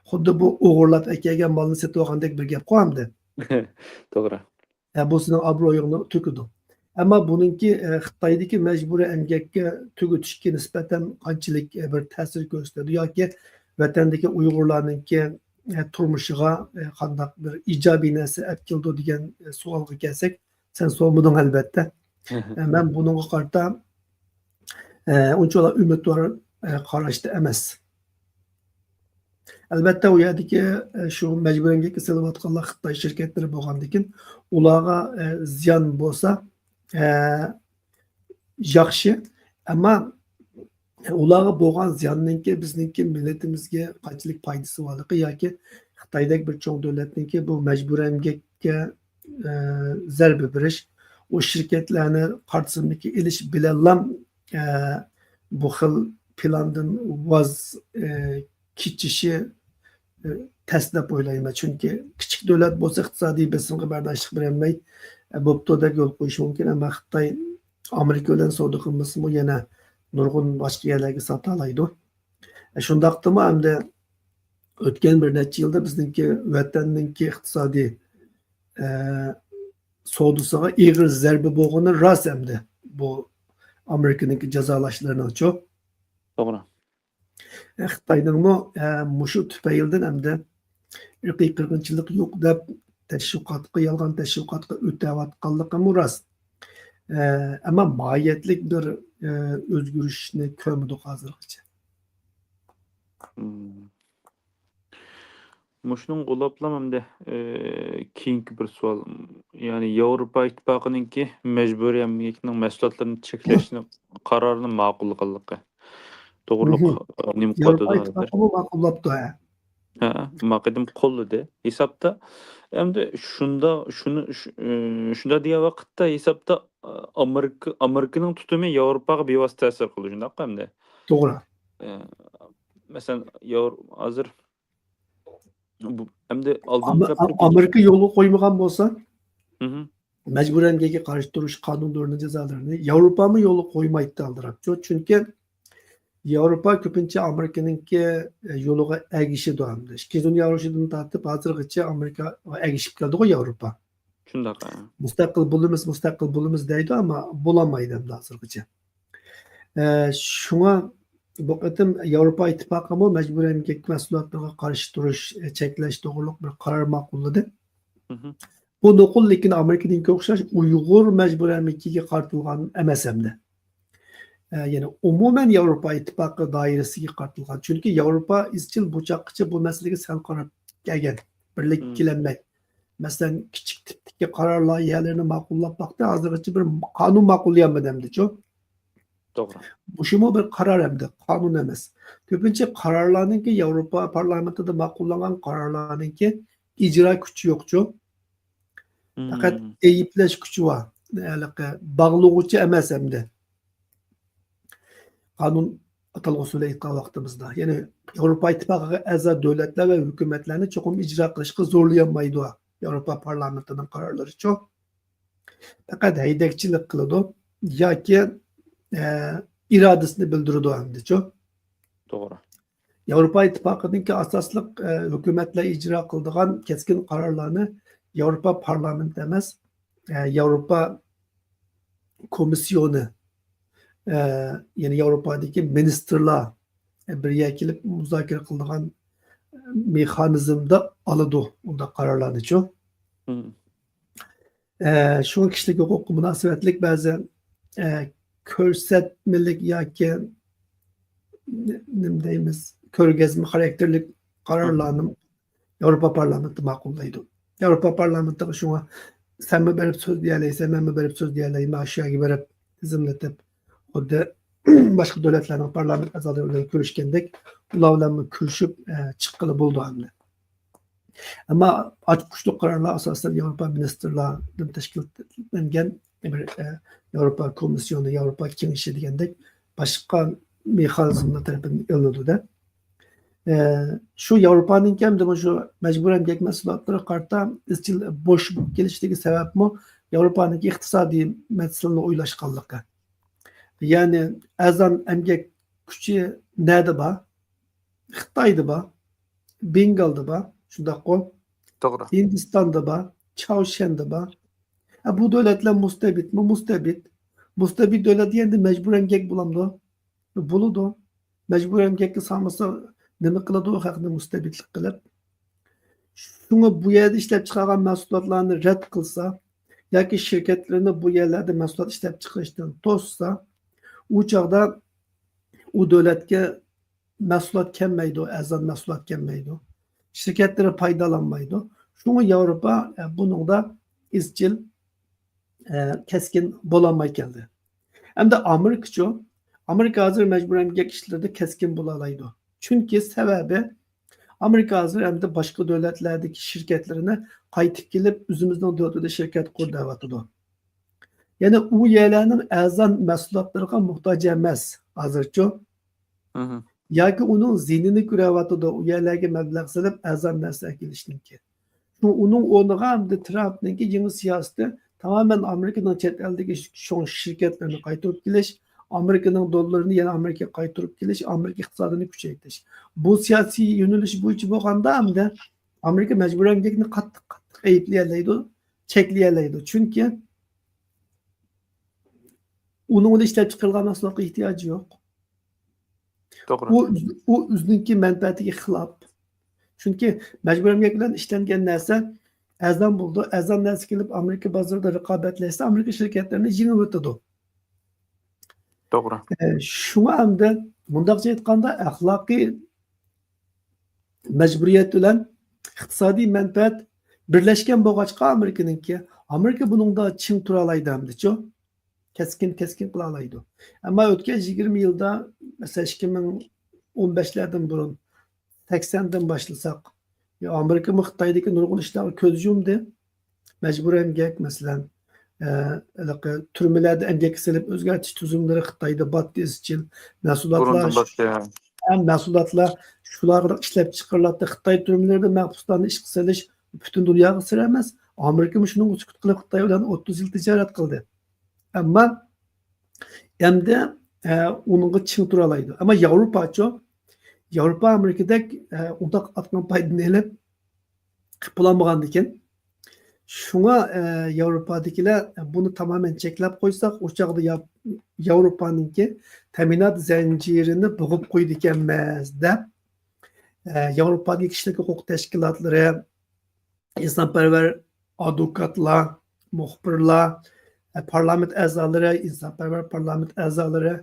خۇددى بۇ ئوغرىلاپ ئەكەلگەن مالنى سېتىۋالغاندەك بىر گەپقۇ ئەمدى. توغرا. ئە، بۇ سېنىڭ ئابرۇيۇڭنى تۆكىدۇ. ئەمما بۇنىڭكى، ئە، خىتايدىكى مەجبۇرىي ئەمگەككە تۈگىتىشكە نىسبەتەن قانچىلىك، ئە، بىر تەسىر كۆرسىتىدۇ ياكى ۋەتەندىكى ئۇيغۇرلارنىڭكى، ئە، تۇرمۇشىغا، ئە، قانداق بىر ئىجابىي نەرسە ئەپ كېلىدۇ دېگەن، ئە، سوئالغا كەلسەك، سەن سورىمىدىڭ ئەلۋەتتە. ئە، مەن بۇنىڭغا قارىتا، ئە، ئۇنچىۋالا ئۈمىدۋار، ئە، قاراشتا ئەمەس. ئەلۋەتتە، ئۇ يەردىكى، ئە، شۇ مەجبۇرىي ئەمگەككە سېلىۋاتقانلار خىتاي شىركەتلىرى بولغاندىكىن، ئۇلارغا، ئە، زىيان بولسا، ئە، ياخشى. ئەمما ئۇلارغا بولغان زىياننىڭكى بىزنىڭكى مىللىتىمىزگە قانچىلىك پايدىسى بارلىقى ياكى خىتايدەك بىر چوڭ دۆلەتنىڭكى بۇ مەجبۇرىي ئەمگەككە، ئە، زەربە بېرىش، ئۇ شىركەتلەرنى قارا تىزىملىككە ئېلىش بىلەنلا، ئە، بۇ خىل پىلاندىن ۋاز، ئە، كېچىشى، ئە، تەس دەپ ئويلايمەن. چۈنكى كىچىك دۆلەت بولسا ئىقتىسادىي بېسىمغا بەرداشلىق بېرەلمەي، ئە، بوپتۇ دەپ يول قويۇشى مۇمكىن. ئەمما خىتاي ئامېرىكا بىلەن سودا قىلمىسىمۇ يەنە نۇرغۇن باشقا يەرلەرگە ساتالايدۇ. ئە، شۇنداقتىمۇ ئەمدى ئۆتكەن بىر نەچچە يىلدا بىزنىڭكى ۋەتەننىڭكى ئىقتىسادىي، ئە، سودىسىغا ئېغىر زەربە بولغىنى راست ئەمدى بۇ ئامېرىكىنىڭكى جازالاشلىرىنىڭچۇ. توغرا. ئە، خىتاينىڭمۇ، ئە، مۇشۇ تۈپەيلىدىن ئەمدى ئىرقىي قىرغىنچىلىق يوق دەپ تەشۋىقاتقا، يالغان تەشۋىقاتقا ئۆتەۋاتقانلىقىمۇ راست. ئە، ئەمما ماھىيەتلىك بىر، ئە، ئۆزگىرىشنى كۆرمىدۇق ھازىرغىچە. مم. مۇشۇنىڭغا ئۇلاپلا ئەمدى، ئى، كېيىنكى بىر سوئال. يەنى ياۋروپا ئىتتىپاقىنىڭكى مەجبۇرىي ئەمگەكنىڭ مەھسۇلاتلىرىنى چەكلەشنى، قارارىنى ماقۇللىغانلىقى توغرۇلۇق، مھم. ئى، نېمە ياۋروپا قىلىۋاتىدۇ ھازىر؟ ئىتتىپاقىمۇ ماقۇللاپتۇ، ھە. ھە، ماقۇلدىن قوللىدى. ھېسابتا ئەمدى شۇنداق، شۇنى، شۇ-، ئى، شۇنداق دېگەن ۋاقىتتا ھېسابتا، ئى، ئامېرىكا، ئامېرىكىنىڭ تۇتۇمى ياۋروپاغا بىۋاسىتە تەسىر قىلىدۇ، شۇنداققۇ ئەمدى؟ توغرا. ئى، مەسىلەن، ياۋر-، ھازىر بۇ، ئەمدى ئالدىنقى ئام-، قېپىدىكى ئامېرىكا يولغا قويمىغان بولسا، مھم. مەجبۇرىي ئەمگەككە قارشى تۇرۇش قانۇن دورىنى جازالىرىنى ياۋروپامۇ يولغا قويمايتتى ئالدىراپچۇ. چۈنكى ياۋروپا كۆپىنچە ئامېرىكىنىڭكى يولىغا ئەگىشىدۇ ئەمدى. ئىككىنچى دۇنيا ئۇرۇشىدىن تارتىپ ھازىرغىچە ئامېرىكاغا ئەگىشىپ كەلدىغۇ ياۋروپا. شۇنداق، ھە. مۇستەقىل بولىمىز، مۇستەقىل بولىمىز دەيدۇ، ئەمما بولالمايدۇ ئەمدى ھازىرغىچە. ئە، شۇڭا بۇ قېتىم ياۋروپا ئىتتىپاقىمۇ مەجبۇرىي ئەمگەك مەھسۇلاتلىرىغا قارشى تۇرۇش، ئە، چەكلەش توغرۇلۇق بىر قارار ماقۇللىدى. مھم. بۇ نوقۇل، لېكىن ئامېرىكىدىكىگە ئوخشاش ئۇيغۇر مەجبۇرىي ئەمگىكىگە قارىتىلغان ئەمەس ئەمدى. ئە، يەنى ئومۇمەن ياۋروپا ئىتتىپاقى دائىرىسىگە قارىتىلغان. چۈنكى ياۋروپا ئىزچىل بۇ چاغقىچە بۇ مەسىلىگە سەل قاراپ كەلگەن، بىرلىككە مم. كېلەلمەي. مەسىلەن، كىچىك تىپتىكى قارار لايىھەلىرىنى ماقۇللاپ باقتى، ھازىرغىچە بىر قانۇن ماقۇللىيالمىدى ئەمدىچۇ. توغرا. مۇشۇمۇ بىر قارار ئەمدى، قانۇن ئەمەس. كۆپىنچە قارارلارنىڭكى ياۋروپا پارلامېنتىدا ماقۇللانغان قارارلارنىڭكى ئىجرا كۈچى يوقچۇ. پەقەت مم. ئەيىبلەش كۈچى بار. ھېلىقى باغلىغۇچى ئەمەس ئەمدى. قانۇن ئاتالغۇسى بىلەن ئېيتقان ۋاقتىمىزدا، يەنى ياۋروپا ئىتتىپاقىغا ئەزا دۆلەتلەر ۋە ھۆكۈمەتلەرنى چوقۇم ئىجرا قىلىشقا زورلىيالمايدۇ ياۋروپا پارلامېنتىنىڭ قارارلىرىچۇ. پەقەت ھەيدەكچىلىك قىلىدۇ ياكى، ئە، ئىرادىسىنى بىلدۈرىدۇ ئەمدىچۇ. توغرا. ياۋروپا ئىتتىپاقىدىكى ئاساسلىق، ئە، ھۆكۈمەتلەر ئىجرا قىلىدىغان كەسكىن قارارلارنى ياۋروپا پارلامېنتى ئەمەس، ئە، ياۋروپا كومىسسىيونى، ئە، يەنى ياۋروپادىكى مىنىستىرلار بىر يەرگە كېلىپ مۇزاكىرە قىلىدىغان مېخانىزمدا ئالىدۇ ئۇنداق قارارلارنىچۇ. مم. ئە، شۇڭا كىشىلىك ھوقۇققا مۇناسىۋەتلىك بەزى، ئە، كۆرسەتمىلىك ياكى نېمە دەيمىز، كۆرگەزمە خاراكتېرلىك قارارلارنى ياۋروپا پارلامېنتى ماقۇللايدۇ. ياۋروپا پارلامېنتىغا شۇڭا سەنمۇ بېرىپ سۆزلىيەلەيسەن، مەنمۇ بېرىپ سۆزلىيەلەيمەن، شۇ يەرگە بېرىپ تىزىملىتىپ، خۇددى باشقا دۆلەتلەرنىڭ پارلامېنت ئەزالىرى بىلەن كۆرۈشكەندەك، ئۇلار بىلەنمۇ كۆرۈشۈپ، ئە، چىققىلى بولىدۇ ئەمدى. ئەمما ئاچقۇچلۇق قارارلار ئاساسەن ياۋروپا مىنىستىرلاردىن تەشكىللەنگەن بىر، ئە، ياۋروپا كومىسسىيونى، ياۋروپا كېڭىشى دېگەندەك باشقا مېخانىزملار تەرىپىدىن ئېلىنىدۇ-دە. ئە، شۇ ياۋروپانىڭكى ھەمدە شۇ مەجبۇرىي ئەمگەك مەھسۇلاتلىرىغا قارىتا ئىزچىل بوش بولۇپ كېلىشىدىكى سەۋەبمۇ ياۋروپانىڭكى ئىقتىسادىي مەسىلىنى ئويلاشقانلىقى. يەنى ئەرزان ئەمگەك كۈچى نەدە بار؟ خىتايدا بار، بېنگالدا بار، شۇنداققۇ؟ توغرا. ھىندىستاندا بار، چاۋشيەندە بار. ئە، بۇ دۆلەتلەر مۇستەبىتمۇ؟ مۇستەبىت. مۇستەبىت دۆلەت دېگەندە مەجبۇرىي ئەمگەك بولامدۇ؟ بولىدۇ. مەجبۇرىي ئەمگەككە سالمىسا نېمە قىلىدۇ؟ خەقنى مۇستەبىتلىك قىلىپ. شۇڭا بۇ يەردە ئىشلەپ چىقارغان مەھسۇلاتلارنى رەت قىلسا ياكى شىركەتلىرىنى بۇ يەرلەردە مەھسۇلات ئىشلەپ چىقىرىشتىن توسسا، ئۇ چاغدا ئۇ دۆلەتكە مەھسۇلات كەلمەيدۇ، ئەرزان مەھسۇلات كەلمەيدۇ. شىركەتلىرى پايدىلانمايدۇ. شۇڭا ياۋروپا، ئە، بۇنىڭدا ئىزچىل، ئە، كەسكىن بولالماي كەلدى. ئەمدى ئامېرىكىچۇ؟ ئامېرىكا ھازىر مەجبۇرىي ئەمگەك ئىشلىرىدا كەسكىن بولالايدۇ. چۈنكى سەۋەبى، ئامېرىكا ھازىر ئەمدى باشقا دۆلەتلەردىكى شىركەتلىرىنى قايتىپ كېلىپ، ئۆزىمىزنىڭ دۆلىتىدە شىركەت قۇر دەۋاتىدۇ. يەنى ئۇ يەرلەرنىڭ ئەرزان مەھسۇلاتلىرىغا موھتاج ئەمەس ھازىرچۇ. مھم. ياكى ئۇنىڭ زىيىنىنى كۆرۈۋاتىدۇ، ئۇ يەرلەرگە مەبلەغ سېلىپ ئەرزان نەرسە ئەكېلىشتىن كېيىن. شۇ ئۇنىڭ ئورنىغا ئەمدى ترامپنىڭكى يېڭى سىياسىتى تامامەن ئامېرىكىنىڭ چەت ئەلدىكى شۇڭ شىركەتلىرىنى قايتۇرۇپ كېلىش، ئامېرىكىنىڭ دوللىرىنى يەنە ئامېرىكىغا قايتۇرۇپ كېلىش، ئامېرىكا ئىقتىسادىنى كۈچەيتىش. بۇ سىياسىي يۆنىلىش بويىچە بولغاندا ئەمدى ئامېرىكا مەجبۇرىي ئەمگەكنى قاتتىق، قاتتىق ئەيىبلىيەلەيدۇ، چەكلىيەلەيدۇ. چۈنكى ئۇنىڭ ئىشلەپ چىقىرىلغان مەھسۇلاتقا ئېھتىياجى يوق. توغرا. ئۇ، ئۇ ئۆزىنىڭكى مەنپەئەتىگە خىلاپ. چۈنكى مەجبۇرىي ئەمگەك بىلەن ئىشلەنگەن نەرسە ئەرزان بولىدۇ. ئەرزان نەرسە كېلىپ ئامېرىكا بازىرىدا رىقابەتلەشسە، ئامېرىكا شىركەتلىرىنى يېڭىۋېتىدۇ. توغرا. ئە، شۇڭا ئەمدى مۇنداقچە ئېيتقاندا، ئەخلاقىي مەجبۇرىيەت بىلەن ئىقتىسادىي مەنپەئەت بىرلەشكەن بولغاچقا ئامېرىكىنىڭكى، ئامېرىكا بۇنىڭدا چىڭ تۇرالايدۇ ئەمدىچۇ. كەسكىن، كەسكىن قىلالايدۇ. ئەمما ئۆتكەن يىگىرمە يىلدا، مەسىلەن، ئىككى مىڭ ئون بەشلەردىن بۇرۇن، سەكسەندىن باشلىساق، يا ئامېرىكىمۇ خىتايدىكى نۇرغۇن ئىشلارغا كۆز يۇمدى. مەجبۇرىي ئەمگەك، مەسىلەن، ئە، ھېلىقى تۈرمىلەردە ئەمگەككە سېلىپ ئۆزگەرتىش تۈزۈملىرى خىتايدا باتتى ئىزچىل. مەھسۇلاتلار، بۇرۇندىن باشلىيا. ھەم مەھسۇلاتلار شۇلارغا ئىشلەپ چىقىرىلاتتى. خىتاي تۈرمىلىرىدە مەھبۇسلارنى ئىشقا سېلىش پۈتۈن دۇنياغا سىر ئەمەس. ئامېرىكىمۇ شۇنىڭغا سۈكۈت قىلىپ خىتاي بىلەن ئوتتۇز يىل تىجارەت قىلدى. ئەمما ئەمدى، ئە، ئۇنىڭغا چىڭ تۇرالايدۇ. ئەمما ياۋروپاچۇ؟ ياۋروپا ئامېرىكىدەك، ئە، ئۇنداق ئاتقان پايدىنى ئېلىپ قىلىپ بولالمىغاندىكىن، شۇڭا، ئە، ياۋروپادىكىلەر بۇنى تامامەن چەكلەپ قويساق، ئۇ چاغدا ياپ-، ياۋروپانىڭكى تەمىنات زەنجىرىنى بوغۇپ قويىدىكەنمىز دەپ، ئە، ياۋروپادىكى كىشىلىك ھوقۇق تەشكىلاتلىرى، ئىنسانپەرۋەر ئادۋوكاتلار، مۇخبىرلار، ئە، پارلامېنت ئەزالىرى، ئىنسانپەرۋەر پارلامېنت ئەزالىرى،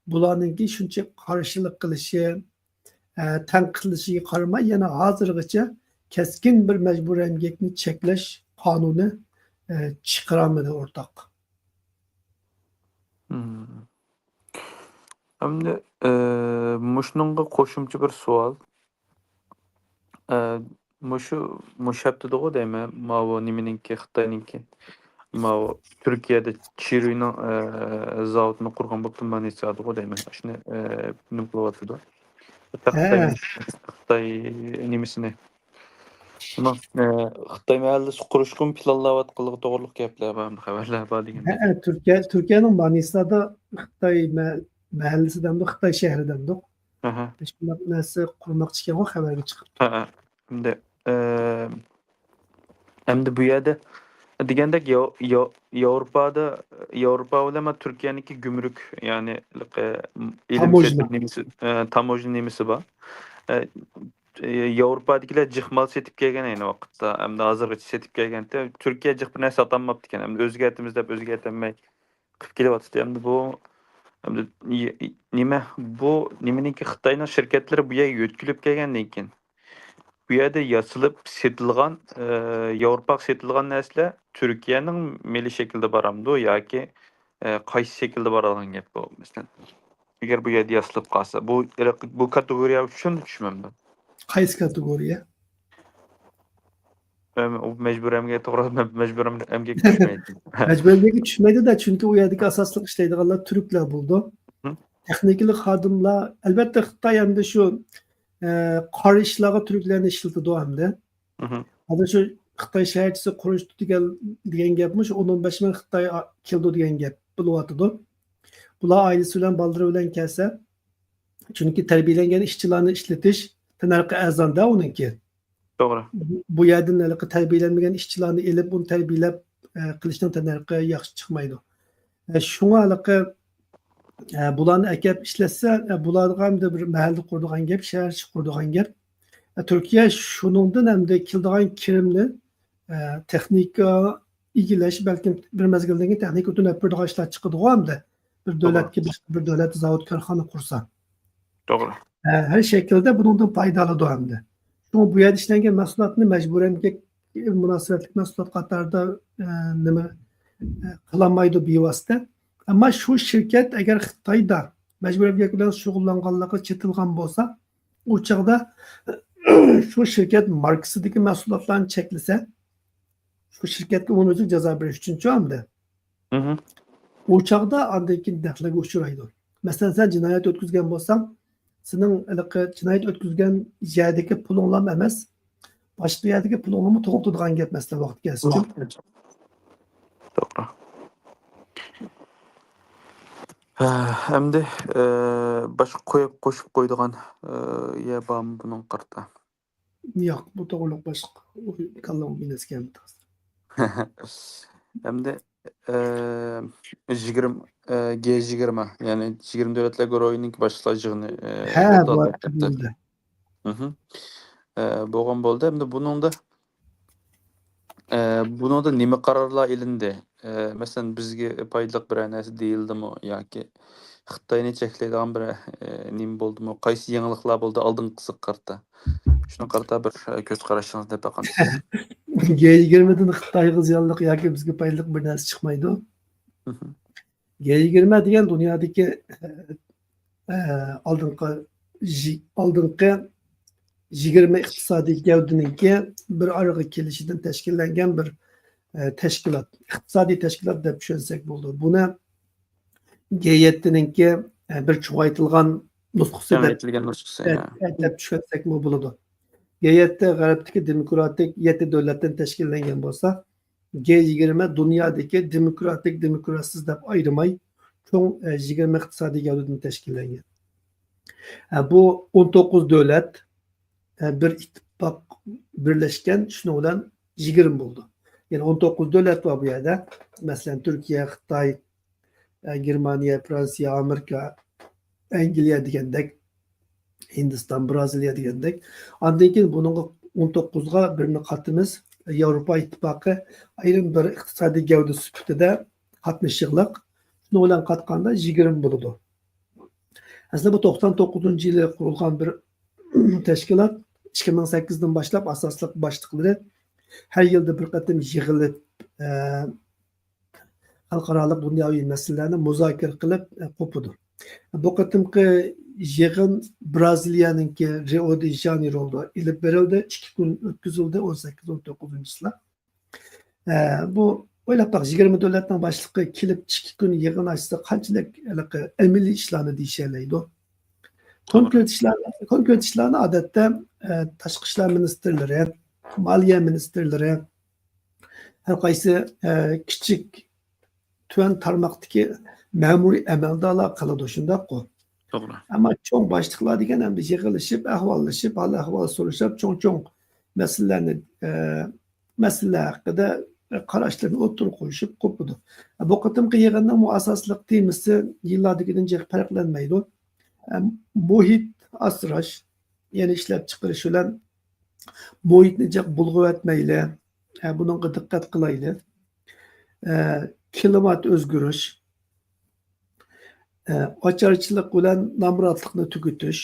بۇلارنىڭكى شۇنچە قارشىلىق قىلىشى، ئە، تەنقىدلىشىگە قارىماي، يەنە ھازىرغىچە كەسكىن بىر مەجبۇرىي ئەمگەكنى چەكلەش قانۇنى، ئە، چىقىرالمىدى ئورتاق. مم. ئەمدى، ئە، مۇشۇنىڭغا قوشۇمچە بىر سوئال. ئە، مۇشۇ، مۇشۇ ھەپتىدىغۇ دەيمەن، ماۋۇ نېمىنىڭكى، خىتاينىڭكى، ماۋۇ تۈركىيەدە چىرۇنىڭ، ئە، زاۋۇتىنى قۇرغان بوپتۇ، مانىسادىغۇ دەيمەن. شۇنى، ئە، نېمە قىلىۋاتىدۇ؟ خىتاي، ھە. خىتاي نېمىسىنى. شۇنىڭ، ئە، خىتاي مەھەللىسى قۇرۇشقىمۇ پىلانلاۋاتقانلىقى توغرىلىق گەپلەر بار، خەۋەرلەر بار دېگەندەك. ھە، تۈركىيە، تۈركىيەنىڭ مانىسادا خىتاي مە-، مەھەللىسى دەمدۇق، خىتاي شەھىرى دەمدۇق. ئەھە. شۇنداق نەرسە قۇرماقچى ئىكەنغۇ خەۋەرگە چىقىپ. ھە، ھە. ئەمدى، ئە، ئەمدى بۇ يەردە دېگەندەك ياۋ-، ياۋ-، ياۋروپادا، ياۋروپا بىلەن تۈركىيەنىڭكى گۈمرۈك، يەنى، ئە، ئېلىم تاموژنا. سېتىم نېمىسى، ئە، تاموژنا نېمىسى بار. ئە، ياۋروپادىكىلەر جىق مال سېتىپ كەلگەن ئەينى ۋاقىتتا. ئەمدى ھازىرغىچە سېتىپ كەلگەنتى. تۈركىيە جىق بىر نەرسە ساتالماپتىكەن. ئەمدى ئۆزگەرتىمىز دەپ ئۆزگەرتەلمەي قىلىپ كېلىۋاتىدۇ. ئەمدى بۇ، ئەمدى ي-، ي-، نېمە، بۇ نېمىنىڭكى خىتاينىڭ شىركەتلىرى بۇ يەرگە يۆتكىلىپ كەلگەندىن كېيىن، بۇ يەردە ياسىلىپ سېتىلغان، ئە، ياۋروپاغا سېتىلغان نەرسىلەر تۈركىيەنىڭ مېلى شەكلىدە بارامدۇ ياكى، ئە، قايسى شەكىلدە بارىدىغان گەپ بۇ؟ مەسىلەن، ئەگەر بۇ يەردە ياسىلىپ قالسا، بۇ، بۇ كاتېگورىيە ئۈچۈن چۈشىنەمدۇ؟ قايسى كاتېگورىيە؟ ئەم، ئۇ مەجبۇرىي ئەمگەك توغرا، مەجبۇرىي ئەمگەككە چۈشمەيدۇ. مەجبۇرىي ئەمگەككە چۈشمەيدۇ-دە، چۈنكى ئۇ يەردىكى ئاساسلىق ئىشلەيدىغانلار تۈركلەر بولىدۇ. ھە. تېخنىكىلىق خادىملار، ئەلۋەتتە، خىتاي ئەمدى شۇ، ئە، قارا ئىشلارغا تۈركلەرنى ئىشلىتىدۇ ئەمدى. مھم. ھازىر شۇ خىتاي شەھەرچىسى قۇرۇشتى دېگەن، دېگەن گەپمۇ شۇ ئون ئون بەش مىڭ خىتاي ئا-، كېلىدۇ دېگەن گەپ بولۇۋاتىدۇ. بۇلار ئائىلىسى بىلەن، بالىلىرى بىلەن كەلسە، چۈنكى تەربىيەلەنگەن ئىشچىلارنى ئىشلىتىش تەننەرخى ئەرزان-دە ئۇنىڭكى. توغرا. بۇ، بۇ يەردىن ھېلىقى تەربىيەلەنمىگەن ئىشچىلارنى ئېلىپ، ئۇنى تەربىيەلەپ، ئە، قىلىشنىڭ تەننەرخى ياخشى چىقمايدۇ. ئە، شۇڭا ھېلىقى، ئە، بۇلارنى ئەكەپ ئىشلەتسە، ئە، بۇلارغا ئەمدى بىر مەھەللە قۇرىدىغان گەپ، شەھەرچە قۇرىدىغان گەپ. ئە، تۈركىيە شۇنىڭدىن ئەمدى كېلىدىغان كىرىمنى، ئە، تېخنىكا ئىگىلەش، بەلكىم بىر مەزگىلدىن كېيىن تېخنىكا ئۆتۈنۈپ بېرىدىغان ئىشلار چىقىدىغۇ ئەمدى. بىر توغرا. دۆلەتكە باشقا بىر دۆلەت زاۋۇت، كارخانا قۇرسا. توغرا. ھە، ھەر شەكىلدە بۇنىڭدىن پايدىلىنىدۇ ئەمدى. شۇڭا بۇ يەردە ئىشلەنگەن مەھسۇلاتنى مەجبۇرىي ئەمگەك مۇناسىۋەتلىك مەھسۇلات قاتارىدا، ئە، نېمە، ئە، قىلالمايدۇ بىۋاسىتە. ئەمما شۇ شىركەت ئەگەر خىتايدا مەجبۇرىي ئەمگەك بىلەن شۇغۇللانغانلىقى چېتىلغان بولسا، ئۇ چاغدا شۇ شىركەت ماركىسىدىكى مەھسۇلاتلارنى چەكلىسە، شۇ شىركەتكە ئۇنىڭ ئۆزىگە جازا بېرىش ئۈچۈنچۇ ئەمدى. مھم. ئۇ چاغدا ئاندىن كېيىن دەخلىگە ئۇچرايدۇ. مەسىلەن، سەن جىنايەت ئۆتكۈزگەن بولساڭ، سېنىڭ ھېلىقى جىنايەت ئۆتكۈزگەن يەردىكى پۇلۇڭلام ئەمەس، باشقا يەردىكى پۇلۇڭلارمۇ توختىتىدىغان گەپ، مەسىلەن، ۋاقتى كەلسىچۇ. توغرا. ھە، ئەمدى، ئە، باشقا قويۇپ، قوشۇپ قويىدىغان، ئە، يە بارمۇ بۇنىڭغا قارىتا؟ ياق، بۇ توغرىلىق باشقا كاللامغا بىر نەرسە كەلمىدى. ئەمدى، ئە، يىگىرمە، ئە، گې يىگىرمە، يەنى يىگىرمە دۆلەتلەر گۇرۇھىنىڭكى باشلىقلار يىغىنى، ئە، ھە، بولدى بۇ ئالدى ھەپتە. بولدى. مھم. ئە، بولغان بولدى. ئەمدى بۇنىڭدا، ئە، بۇنىڭدا نېمە قارارلار ئېلىندى؟ ئە، مەسىلەن، بىزگە پايدىلىق بىرەر نەرسە دېيىلدىمۇ ياكى خىتاينى چەكلەيدىغان بىرەر، ئە، نېمە بولدىمۇ؟ قايسى يېڭىلىقلار بولدى ئالدىنقىسىغا قارىتا؟ شۇنىڭغا قارىتا بىر، ئە، كۆز قارىشىڭىزنى باقامسىز؟ گې يىگىرمىدىن خىتايغا زىيانلىق ياكى بىزگە پايدىلىق بىر نەرسە چىقمايدۇ. مھم. گې يىگىرمە دېگەن دۇنيادىكى، ئە، ئالدىنقى، يى-، ئالدىنقى يىگىرمە ئىقتىسادىي گەۋدىنىڭكى بىر ئارىغا كېلىشىدىن تەشكىللەنگەن بىر، ئە، تەشكىلات، ئىقتىسادىي تەشكىلات دەپ چۈشەنسەك بولىدۇ. بۇنى گې يەتتىنىڭكى، ئە، بىر چوڭايتىلغان نۇسخىسى دەپ، كېڭەيتىلگەن نۇسخىسى، دەپ، دەپ چۈشەنسەكمۇ بولىدۇ. گې يەتتە غەربتىكى دېموكراتىك يەتتە دۆلەتتىن تەشكىللەنگەن بولسا، گې يىگىرمە دۇنيادىكى دېموكراتىك، دېموكراتسىز دەپ ئايرىماي، چوڭ، ئە، يىگىرمە ئىقتىسادىي گەۋدىدىن تەشكىللەنگەن. ئە، بۇ ئون توققۇز دۆلەت، ئە، بىر ئىتتىپاق بىرلەشكەن، شۇنىڭ بىلەن يىگىرمە بولىدۇ. يەنى ئون توققۇز دۆلەت بار بۇ يەردە. مەسىلەن، تۈركىيە، خىتاي، ئە، گېرمانىيە، فرانسىيە، ئامېرىكا، ئەنگلىيە دېگەندەك، ھىندىستان، بىرازىلىيە دېگەندەك. ئاندىن كېيىن بۇنىڭغا ئون توققۇزغا بىرنى قاتىمىز، ياۋروپا ئىتتىپاقى ئايرىم بىر ئىقتىسادىي گەۋدە سۈپىتىدە قاتنىشىقلىق. شۇنىڭ بىلەن قاتقاندا يىگىرمە بولىدۇ. ئەسلىدە بۇ توقسان توققۇزىنچى يىلى قۇرۇلغان بىر تەشكىلات. ئىككى مىڭ سەككىزدىن باشلاپ ئاساسلىق باشلىقلىرى ھەر يىلدا بىر قېتىم يىغىلىپ، ئە، خەلقئارالىق دۇنياۋى مەسىلىلەرنى مۇزاكىرە قىلىپ، ئە، قوپىدۇ. بۇ قېتىمقى يىغىن بىرازىلىيەنىڭكى رىئو دې ژانېيرودا ئېلىپ بېرىلدى. ئىككى كۈن ئۆتكۈزۈلدى، ئون سەككىز، ئون توققۇزىنچى يىللار. ئە، بۇ، ئويلاپ باق، يىگىرمە دۆلەتنىڭ باشلىقى كېلىپ ئىككى كۈن يىغىن ئاچسا، قانچىلىك ھېلىقى ئەمەلىي ئىشلارنى دېيىشەلەيدۇ؟ توغرا. كونكرېت ئىشلارنى، كونكرېت ئىشلارنى ئادەتتە، ئە، تاشقى ئىشلار مىنىستىرلىرى، مالىيە مىنىستىرلىرى، ھەر قايسى، ئە، كىچىك، تۆۋەن تارماقتىكى مەمۇرىي ئەمەلدارلار قىلىدۇ، شۇنداققۇ؟ توغرا. ئەمما چوڭ باشلىقلار دېگەن ئەمدى يىغىلىشىپ، ئەھۋاللىشىپ، ھال-ئەھۋال سورىشىپ، چوڭ-چوڭ مەسىلىلەرنى، ئە، مەسىلىلەر ھەققىدە قاراشلىرىنى ئوتتۇرىغا قويۇشۇپ قوپىدۇ. بۇ قېتىمقى يىغىننىڭ بۇ ئاساسلىق تېمىسى يىللاردىكىدىن جىق پەرقلەنمەيدۇ. ئە، مۇھىت ئاسراش، يەنى ئىشلەپچىقىرىش بىلەن مۇھىتنى جىق بۇلغىۋەتمەيلى، ئە، بۇنىڭغا دىققەت قىلايلى. ئە، كىلىمات ئۆزگىرىش، ئە، ئاچارچىلىق بىلەن نامراتلىقنى تۈگىتىش،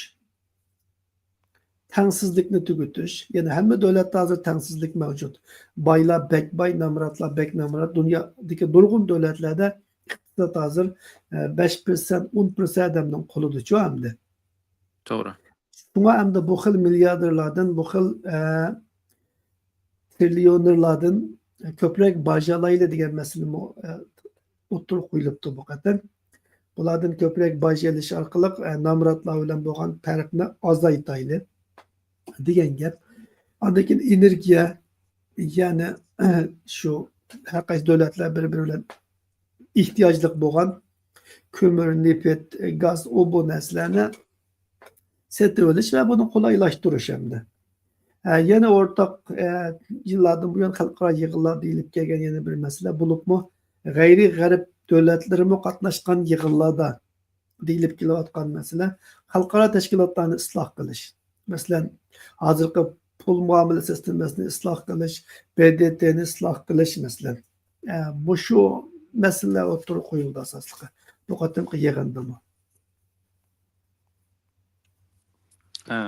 تەڭسىزلىكنى تۈگىتىش. يەنى ھەممە دۆلەتتە ھازىر تەڭسىزلىك مەۋجۇت. بايلار بەك باي، نامراتلار بەك نامرات. دۇنيادىكى نۇرغۇن دۆلەتلەردە ئىقتىساد ھازىر، ئە، بەش پىرسەنت، ئون پىرسەنت ئادەمنىڭ قولىدىچۇ ئەمدى. توغرا. شۇڭا ئەمدى بۇ خىل مىلياردېرلاردىن، بۇ خىل، ئە، تىرىليونېرلاردىن كۆپرەك باج ئالايلى دېگەن مەسىلىمۇ، ئە، ئوتتۇرىغا قويۇلۇپتۇ بۇ قېتىم. بۇلاردىن كۆپرەك باج ئېلىش ئارقىلىق، ئە، نامراتلار بىلەن بولغان پەرقنى ئازايتايلى دېگەن گەپ. ئاندىن كېيىن ئېنېرگىيە، يەنى شۇ ھەر قايسى دۆلەتلەر بىر-بىرى بىلەن ئېھتىياجلىق بولغان كۆمۈر، نېفىت، گاز، ئۇ بۇ نەرسىلەرنى سېتىۋېلىش ۋە بۇنى قولايلاشتۇرۇش ئەمدى. ھە، يەنە ئورتاق، ئە، يىللاردىن بۇيان خەلقئارا يىغىنلاردا ئېلىپ كەلگەن يەنە بىر مەسىلە بولۇپمۇ، غەيرىي غەرب دۆلەتلىرىمۇ قاتناشقان يىغىنلاردا دېيىلىپ كېلىۋاتقان مەسىلە خەلقئارا تەشكىلاتلارنى ئىسلاھ قىلىش. مەسىلەن، ھازىرقى پۇل مۇئامىلە سىستېمىسىنى ئىسلاھ قىلىش، ب د ت نى ئىسلاھ قىلىش، مەسىلەن. ئە، مۇشۇ مەسىلىلەر ئوتتۇرىغا قويۇلدى ئاساسلىقى بۇ قېتىمقى يىغىندىمۇ. ئە،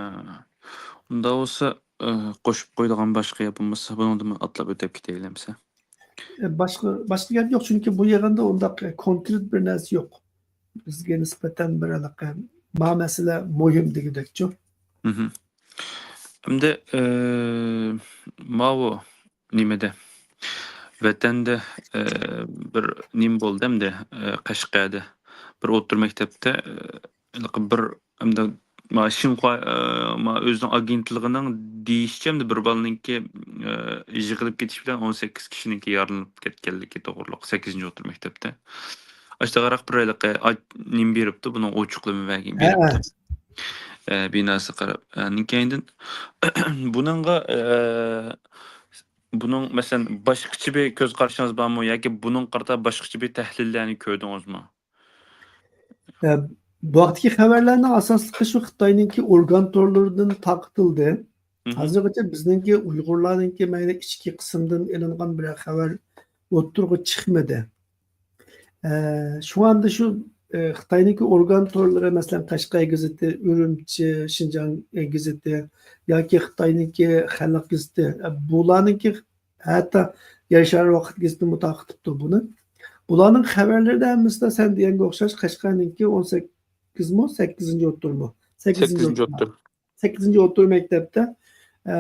ئۇنداق بولسا، ئە، قوشۇپ قويىدىغان باشقا گەپ بولمىسا، بۇنىڭدىن ئاتلاپ ئۆتۈپ كېتەيلى ئەمسە. ئە، باشقا، باشقا گەپ يوق، چۈنكى بۇ يىغىندا ئۇنداق، ئە، كونكرېت بىر نەرسە يوق. بىزگە نىسبەتەن بىر ھېلىقى ما مەسىلە مۇھىم دېگۈدەكچۇ. مھم. ئەمدى، ئە، ماۋۇ نېمىدە؟ ۋەتەندە، ئە، بىر نېمە بولدى ئەمدى، ئە، قەشقەردە. بىر ئوتتۇرا مەكتەپتە، ئە، ھېلىقى بىر ئەمدى ما شىنخۇا، ئە، ما ئۆزىنىڭ ئاگېنتلىقىنىڭ دېيىشىچە ئەمدى بىر بالىنىڭكى، ئە، يىقىلىپ كېتىش بىلەن ئون سەككىز كىشىنىڭكى يارىلىنىپ كەتكەنلىكى توغرۇلۇق سەككىزىنچى ئوتتۇرا مەكتەپتە. ئاشۇنداقراق بىر ھېلىقى ئاچ-، نېمە بېرىپتۇ، بۇنىڭ ئوچۇقلىما بەرگەن، ھە، بېرىپتۇ. ئە، بىناسى قاراپ. ئە، ئاندىن كېيىندىن بۇنىڭغا، ئە، بۇنىڭ، مەسىلەن، باشقىچە بىر كۆز قارىشىڭىز بارمۇ ياكى بۇنىڭغا قارىتا باشقىچە بىر تەھلىللەرنى كۆردىڭىزمۇ؟ ئە، بۇ ھەقتىكى خەۋەرلەرنىڭ ئاساسلىقى شۇ خىتاينىڭكى ئورگان تورلىرىدىن تارقىتىلدى. مھم. ھازىرغىچە بىزنىڭكى ئۇيغۇرلارنىڭكى مەيلى ئىچكى قىسىمدىن ئېلىنغان بىرەر خەۋەر ئوتتۇرىغا چىقمىدى. ئە، شۇڭا ئەمدى شۇ، ئە، خىتاينىڭكى ئورگان تورلىرى، مەسىلەن، قەشقەر گېزىتى، ئۈرۈمچى، شىنجاڭ، ئە، گېزىتى ياكى خىتاينىڭكى خەلق گېزىتى، ئە، بۇلارنىڭكى ھەتتا يەر شارى ۋاقىت گېزىتىمۇ تارقىتىپتۇ بۇنى. بۇلارنىڭ خەۋەرلىرىدە ھەممىسىدە سەن دېگەنگە ئوخشاش قەشقەرنىڭكى ئون سەككىزمۇ، سەككىزىنچى ئوتتۇرىمۇ؟ سەككىزىنچى سەككىزىنچى ئوتتۇرا. ئوتتۇرا. سەككىزىنچى ئوتتۇرا مەكتەپتە، ئە،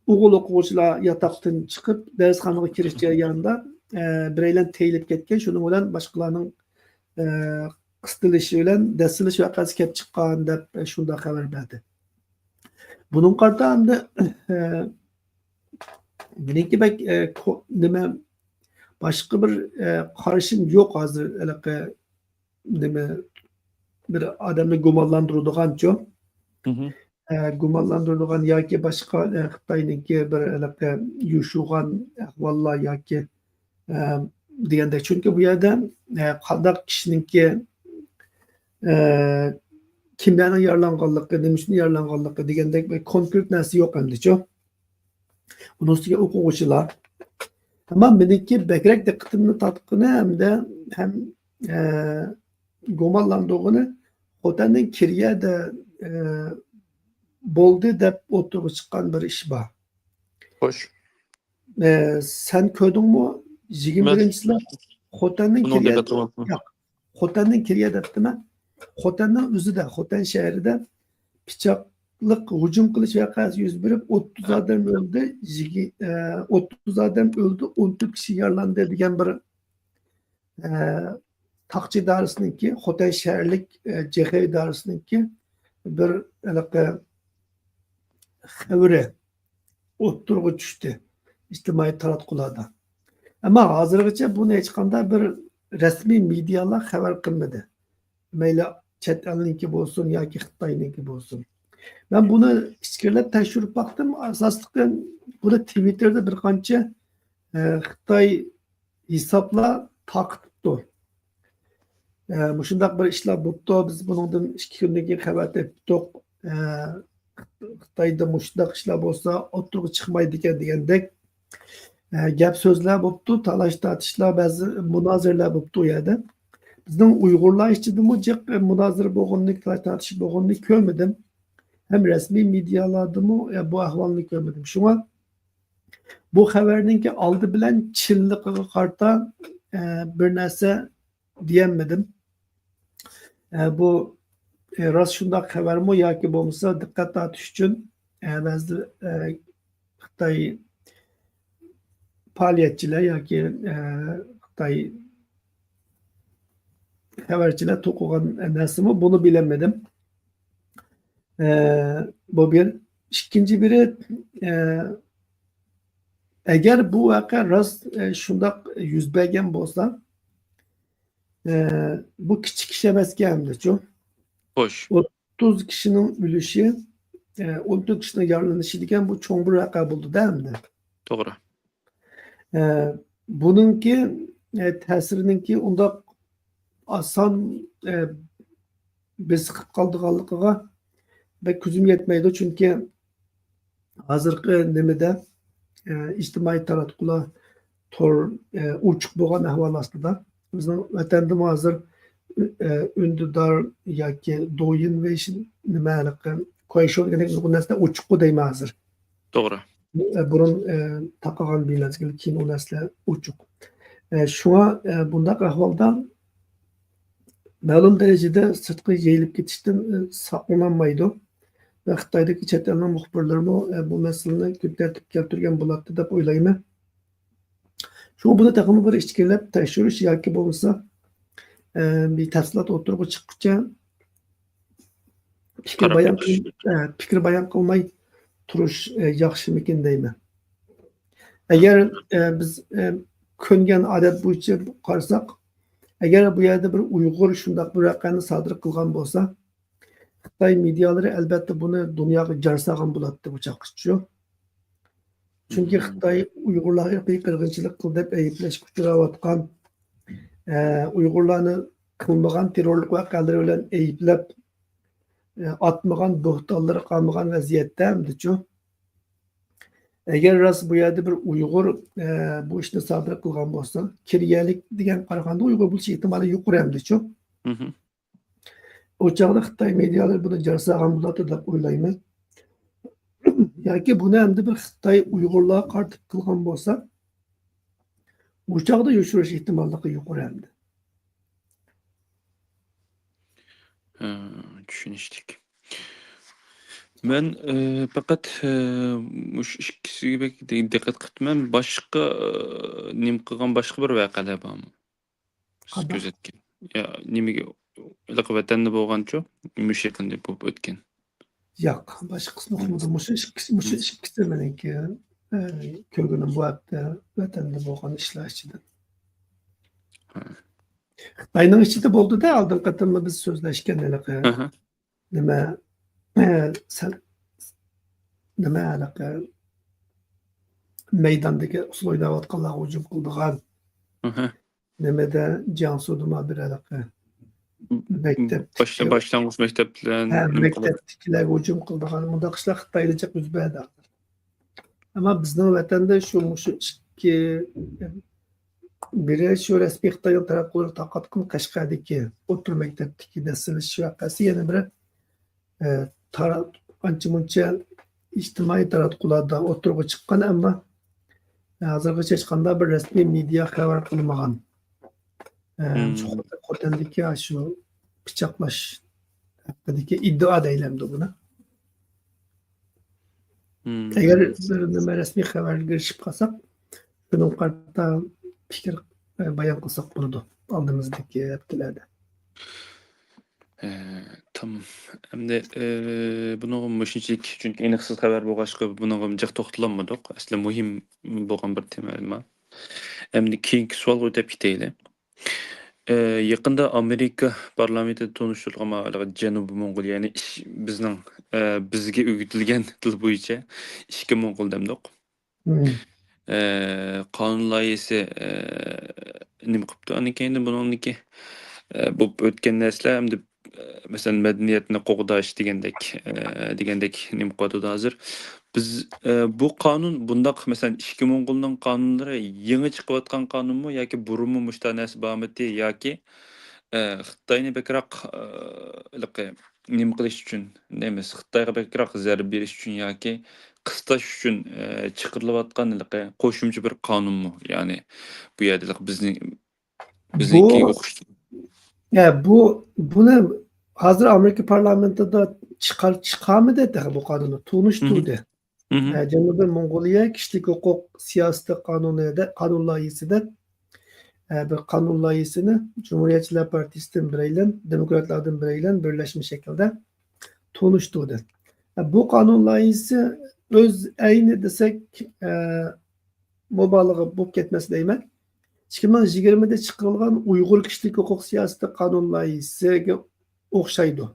ئوغۇل ئوقۇغۇچىلار ياتاقتىن چىقىپ، دەرسخانىغا كىرىش جەريانىدا، ئە، بىرەيلەن تېيىلىپ كەتكەن، شۇنىڭ بىلەن باشقىلارنىڭ، ئە، قىستىلىشى بىلەن دەسسىلىش ۋەقەسى كەپ چىققان دەپ، ئە، شۇنداق خەۋەر بەردى. بۇنىڭغا قارىتا ئەمدى، ئە، مېنىڭكى بەك، ئە، كو-، نېمە، باشقا بىر، ئە، قارىشىم يوق ھازىر، ھېلىقى نېمە، بىر ئادەمنى گۇمانلاندۇرىدىغانچۇ؟ مھم. ئە، گۇمانلاندۇرىدىغان ياكى باشقا، ئە، خىتاينىڭكى بىر ھېلىقى يوشۇرغان ئەھۋاللار ياكى، ئە، دېگەندەك. چۈنكى بۇ يەردە، ئە، قانداق كىشىنىڭكى، ئە، كىملەرنىڭ يارىلانغانلىقى، نېمە ئۈچۈن يارىلانغانلىقى دېگەندەك بىر كونكرېت نەرسە يوق ئەمدىچۇ. ئۇنىڭ ئۈستىگە ئوقۇغۇچىلار. ئەمما مېنىڭكى بەكرەك دىققىتىمنى تارتقىنى ھەمدە ھەم، ئە، گۇمانلاندۇرغىنى خوتەننىڭ كىرىيەدە، ئە، بولدى دەپ ئوتتۇرىغا چىققان بىر ئىش بار. خوش. ئە، سەن كۆردۈڭمۇ؟ يىگىرمە بىرىنچى يىلى خوتەننىڭ كىرىيە، ياق، خوتەننىڭ كىرىيە دەپتىمەن. خوتەننىڭ ئۆزىدە، خوتەن شەھىرىدە پىچاقلىق ھۇجۇم قىلىش ۋەقەسى يۈز بېرىپ، ئوتتۇز ئادەم ئۆلدى، يىگىر-، ئە، ئوتتۇز ئادەم ئۆلدى، ئون تۆت كىشى يارىلاندى دېگەن بىر، ئە، تاقچى ئىدارىسىنىڭكى، خوتەن شەھەرلىك، ئە، جېخې ئىدارىسىنىڭكى بىر ھېلىقى خەۋىرى ئوتتۇرىغا چۈشتى ئىجتىمائىي تاراتقۇلاردا. ئەمما ھازىرغىچە بۇنى ھېچقانداق بىر رەسمىي مېدىيالار خەۋەر قىلمىدى. مەيلى چەت ئەلنىڭكى بولسۇن ياكى خىتاينىڭكى بولسۇن. مەن بۇنى ئىچكىرىلەپ تەكشۈرۈپ باقتىم. ئاساسلىقى بۇنى تىۋىتتېردا بىر قانچە، ئە، خىتاي ھېسابلار تارقىتىپتۇ. ئە، مۇشۇنداق بىر ئىشلار بوپتۇ، بىز بۇنىڭدىن ئىككى كۈندىن كېيىن خەۋەر تېپىپتۇق. ئە، خىتايدا مۇشۇنداق ئىشلار بولسا ئوتتۇرىغا چىقمايدىكەن دېگەندەك، ئە، گەپ سۆزلەر بوپتۇ، تالاش تارتىشلار، بەزى مۇنازىرىلەر بوپتۇ ئۇ يەردە. بىزنىڭ ئۇيغۇرلار ئىچىدىمۇ جىق، ئە، مۇنازىرە بولغىنىنى، تالاش تارتىش بولغىنىنى كۆرمىدىم. ھەم رەسمىي مېدىيالاردىمۇ، ئە، بۇ ئەھۋالنى كۆرمىدىم. شۇڭا بۇ خەۋەرنىڭكى ئالدى بىلەن چىنلىقىغا قارىتا، ئە، بىر نەرسە دېيەلمىدىم. ئە، بۇ، ئە، راست شۇنداق خەۋەرمۇ ياكى بولمىسا دىققەت تارتىش ئۈچۈن، ئە، بەزى، ئە، خىتاي پائالىيەتچىلەر ياكى، ئە، خىتاي خەۋەرچىلەر توقۇغان نەرسىمۇ، بۇنى بىلەلمىدىم. ئە، بۇ بىر. ئىككىنچى بىرى، ئە، ئەگەر بۇ ۋەقە راست، ئە، شۇنداق يۈز بەرگەن بولسا، ئە، بۇ كىچىك ئىش ئەمەسكەن ئەمدىچۇ. خوش. ئوتتۇز كىشىنىڭ ئۆلۈشى، ئە، ئون تۆت كىشىنىڭ يارىلىنىشى دېگەن بۇ چوڭ بىر ۋەقە بولدى-دە ئەمدى. توغرا. ئە، بۇنىڭكى، ئە، تەسىرىنىڭكى ئۇنداق ئاسان، ئە، بېسىقىپ قالىدىغانلىقىغا بەك كۆزۈم يەتمەيدۇ. چۈنكى ھازىرقى نېمىدە، ئە، ئىجتىمائىي تاراتقۇلار تور، ئە، ئوچۇق بولغان ئەھۋال ئاستىدا، بىزنىڭ ۋەتەندىمۇ ھازىر، ئە، ئۈندىدار ياكى دويىن ۋېيشىن نېمە ھېلىقى كويشو دېگەندەك نۇرغۇن نەرسىلەر ئوچۇققۇ دەيمەن ھازىر. توغرا. ئە، بۇرۇن، ئە، تاقىغان بىمەزگىل، كېيىن ئۇ نەرسىلەر ئوچۇق. ئە، شۇڭا، ئە، بۇنداق ئەھۋالدا مەلۇم دەرىجىدە سىرتقا يېيىلىپ كېتىشتىن، ئە، ساقلىنالمايدۇ. ۋە خىتايدىكى چەت ئەلنىڭ مۇخبىرلىرىمۇ، ئە، بۇ مەسىلىنى كۈن تەرتىپكە كەلتۈرگەن بولاتتى دەپ ئويلايمەن. شۇڭا بۇنى تېخىمۇ بىر ئىچكىرىلەپ تەكشۈرۈش ياكى بولمىسا، ئە، بىر تەپسىلات ئوتتۇرىغا چىققۇچە پىكىر قاراپ بايان بېقىش. قىل-، ئە، پىكىر بايان قىلماي تۇرۇش، ئە، ياخشىمىكىن دەيمەن. ئەگەر، ئە، بىز، ئە، كۆنگەن ئادەت بويىچە قارىساق، ئەگەر بۇ يەردە بىر ئۇيغۇر شۇنداق بىر ۋەقەنى سادىر قىلغان بولسا، خىتاي مېدىيالىرى ئەلبەتتە بۇنى دۇنياغا جار سالغان بولاتتى بۇ چاغقىچە. چۈنكى خىتاي ئۇيغۇرلار ئىرقىي قىرغىنچىلىق قىلدى دەپ ئەيىبلەشكە ئۇچراۋاتقان، ئە، ئۇيغۇرلارنى قىلمىغان تېررورلۇق ۋەقەلىرى بىلەن ئەيىبلەپ، ئە، ئاتمىغان بوھتانلىرى قالمىغان ۋەزىيەتتە ئەمدىچۇ. ئەگەر راست بۇ يەردە بىر ئۇيغۇر، ئە، بۇ ئىشنى سادىر قىلغان بولسا، كېرىيەلىك دېگەن قارىغاندا ئۇيغۇر بولۇش ئېھتىمالى يۇقىرى ئەمدىچۇ. ئۇ چاغدا خىتاي مېدىيالىرى بۇنى جار سالغان بولاتتى دەپ ئويلايمەن. ياكى بۇنى ئەمدى بىر خىتاي ئۇيغۇرلارغا قارىتىپ قىلغان بولسا، ئۇ چاغدا يوشۇرۇش ئېھتىماللىقى يۇقىرى ئەمدى. ھە، چۈشىنىشلىك. مەن، ئى، پەقەت، ئى، مۇشۇ ئىككىسىگە بەك دى-، دىققەت قىپتىمەن. باشقا، ئى، نېمە قىلغان باشقا بىر ۋەقەلەر بارمۇ؟ سىز قانداق؟ كۆزەتكەن. يا، نېمىگە، ھېلىقى ۋەتەندە بولغانچۇ؟ مۇشۇ يېقىندا بولۇپ ئۆتكەن. ياق، باشقىسىنى ئۇقمىدىم. مۇشۇ ئىككىسى، مۇشۇ ئىككىسى مېنىڭكى، ئە، كۆرگىنىم بۇ ھەپتە ۋەتەندە بولغان ئىشلار ئىچىدىن. ھە. خىتاينىڭ ئىچىدە بولدى-دە، ئالدىنقى قېتىممۇ بىز سۆزلەشكەن ھېلىقى. ئەھە. نېمە، ئە، سەن، نېمە ھېلىقى مەيداندىكى ئۇسسۇل ئويناۋاتقانلارغا ھۇجۇم قىلىدىغان. ئەھە. نېمىدە، جياڭسۇدىمۇ بىر ھېلىقى مەكتەپ باش-، باشلانغۇچ مەكتەپلەر ھە، نېمە قىلىدۇ؟ مەكتەپتىكىلەرگە ھۇجۇم قىلىدىغان مۇنداق ئىشلار خىتايدا جىق يۈز بەردى ھازىر. ئەمما بىزنىڭ ۋەتەندە شۇ، مۇشۇ ئىككى، بىرى شۇ رەسمىي خىتاينىڭ تەرەپ قولىغا تارقاتقان قەشقەردىكى ئوتتۇرا مەكتەپتىكى دەسسىلىش ۋەقەسى، يەنە بىرى، ئە، تارا-، ئانچە مۇنچە ئىجتىمائىي تاراتقۇلاردا ئوتتۇرىغا چىققان، ئەمما ھازىرغىچە ھېچقانداق بىر رەسمىي مېدىيا خەۋەر قىلمىغان. ئە، مم. شۇ خوتەندىكى ئاشۇ پىچاقلاش ھەققىدىكى ئىددىئا دەيلەمدۇ بۇنى؟ مم. ئەگەر بىر نېمە رەسمىي خەۋەرگە ئېرىشىپ قالساق، شۇنىڭغا قارىتا پىكىر، ئە، بايان قىلساق بولىدۇ ئالدىمىزدىكى ھەپتىلەردە. ئە، تامام. ئەمدى، ئە، بۇنىڭغا مۇشۇنچىلىك، چۈنكى ئېنىقسىز خەۋەر بولغاچقا، بۇنىڭغا جىق توختىلالمىدۇق. ئەسلى مۇھىم بولغان بىر تېما ئەمما. ئەمدى كېيىنكى سوئالغا ئۆتۈپ كېتەيلى. ئە، يېقىندا ئامېرىكا پارلامېنتىدا تونۇشتۇرۇلغان ماۋۇ جەنۇبىي موڭغۇلىيەنى ئىش-، بىزنىڭ، ئە، بىزگە ئۆگىتىلگەن تىل بويىچە ئىككى موڭغۇل دەمدۇق. مم. ئە، قانۇن لايىھەسى، ئە، نېمە قىپتۇ؟ ئاندىن كېيىن بۇنىڭدىكى، ئە، بولۇپ ئۆتكەن نەرسىلەر ئەمدى، ئە، مەسىلەن، مەدەنىيەتنى قوغداش دېگەندەك، ئە، دېگەندەك نېمە قىلىۋاتىدۇ ھازىر. بىز، ئە، بۇ قانۇن بۇنداق، مەسىلەن، ئىككى موڭغۇلنىڭ قانۇنلىرى يېڭى چىقىۋاتقان قانۇنمۇ ياكى بۇرۇنمۇ مۇشۇنداق نەرسە بارمىدى ياكى، ئە، خىتاينى بەكرەك، ئە، ھېلىقى نېمە قىلىش ئۈچۈن، نېمىس، خىتايغا بەكرەك زەربە بېرىش ئۈچۈن ياكى قىستاش ئۈچۈن، ئە، چىقىرىلىۋاتقان ھېلىقى قوشۇمچە بىر قانۇنمۇ؟ يەنى بۇ يەردە ھېلىقى بىزنىڭ، بىزنىڭكىگە بۇ، ئوخشاش. يا، بۇ، بۇنى ھازىر ئامېرىكا پارلامېنتىدا چىقار-، چىقارمىدى تېخى بۇ قانۇننى، تونۇشتۇردى. مم. ئە، جەنۇبىي موڭغۇلىيە كىشىلىك ھوقۇق سىياسىتى قانۇنىدا، قانۇن لايىھىسىدە، ئە، بىر قانۇن لايىھىسىنى جۇمھۇرىيەتچىلەر پارتىيىسىدىن بىرەيلەن، دېموكراتلاردىن بىرەيلەن بىرلەشمە شەكىلدە تونۇشتۇردى. ئە، بۇ قانۇن لايىھىسى ئۆز ئەينى دېسەك، ئە، مۇبالىغە بولۇپ كەتمەس دەيمەن. ئىككى مىڭ يىگىرمىدە چىقىرىلغان ئۇيغۇر كىشىلىك ھوقۇق سىياسىتى قانۇن لايىھىسىگە ئوخشايدۇ.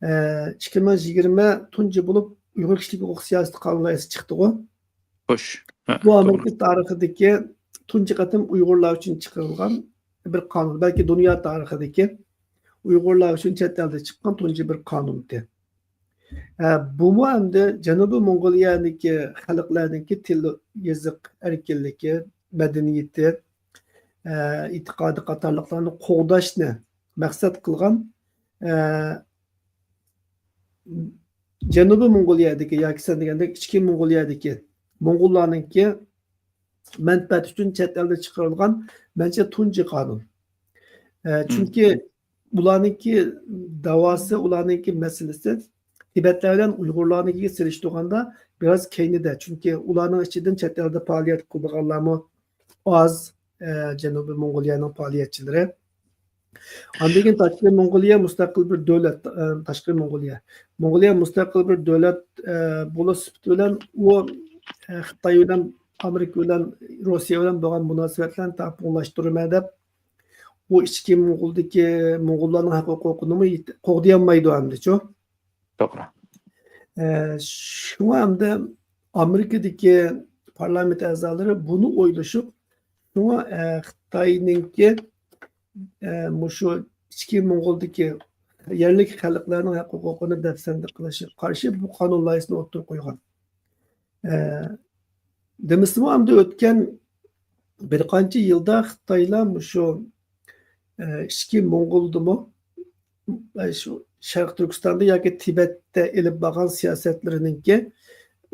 ئە، ئىككى مىڭ يىگىرمە تۇنجى بولۇپ ئۇيغۇر كىشىلىك ھوقۇق سىياسىتى قانۇن لايىھەسى چىقتىغۇ. خوش. ھە، بۇ توغرا. ئامېرىكا تارىخىدىكى تۇنجى قېتىم ئۇيغۇرلار ئۈچۈن چىقىرىلغان بىر قانۇن. بەلكى دۇنيا تارىخىدىكى ئۇيغۇرلار ئۈچۈن چەت ئەلدە چىققان تۇنجى بىر قانۇنتى. ئە، بۇمۇ ئەمدى جەنۇبىي موڭغۇلىيەنىڭكى خەلقلەرنىڭكى تىل، يېزىق ئەركىنلىكى، مەدەنىيىتى، ئە، ئېتىقادى قاتارلىقلارنى قوغداشنى مەقسەت قىلغان، ئە، جەنۇبىي موڭغۇلىيەدىكى ياكى سەن دېگەندەك ئىچكى موڭغۇلىيەدىكى موڭغۇللارنىڭكى مەنپەئەت ئۈچۈن چەت ئەلدە چىقىرىلغان، مەنچە، تۇنجى قانۇن. ئە، مم. چۈنكى ئۇلارنىڭكى داۋاسى، ئۇلارنىڭكى مەسىلىسى تىبەتلەر بىلەن ئۇيغۇرلارنىڭكىگە سېلىشتۇرغاندا بىراز كەينىدە. چۈنكى ئۇلارنىڭ ئىچىدىن چەت ئەلدە پائالىيەت قىلىدىغانلارمۇ ئاز، ئە، جەنۇبىي موڭغۇلىيەنىڭ پائالىيەتچىلىرى. ئاندىن كېيىن تاشقى موڭغۇلىيە مۇستەقىل بىر دۆلەت، ئە، تاشقى موڭغۇلىيە. موڭغۇلىيە مۇستەقىل بىر دۆلەت، ئە، بولۇش سۈپىتى بىلەن ئۇ، ئە، خىتاي بىلەن، ئامېرىكا بىلەن، روسىيە بىلەن بولغان مۇناسىۋەتلەرنى تەڭپۇڭلاشتۇرىمەن دەپ، ئۇ ئىچكى موڭغۇلدىكى موڭغۇللارنىڭ ھەق ھوقۇقىنىمۇ يېت-، قوغدىيالمايدۇ ئەمدىچۇ. توغرا. ئە، شۇڭا ئەمدى ئامېرىكىدىكى پارلامېنت ئەزالىرى بۇنى ئويلىشىپ، شۇڭا، ئە، خىتاينىڭكى، ئە، مۇشۇ ئىچكى موڭغۇلدىكى يەرلىك خەلقلەرنىڭ ھەق ھوقۇقىنى دەپسەندە قىلىشىغا قارشى بۇ قانۇن لايىھەسىنى ئوتتۇرىغا قويغان. ئە، دېمىسىمۇ، ئەمدى ئۆتكەن بىر قانچە يىلدا خىتايلار مۇشۇ، ئە، ئىچكى موڭغۇلدىمۇ، ئە، شۇ شەرقىي تۈركىستاندا ياكى تىبەتتە ئېلىپ بارغان سىياسەتلىرىنىڭكى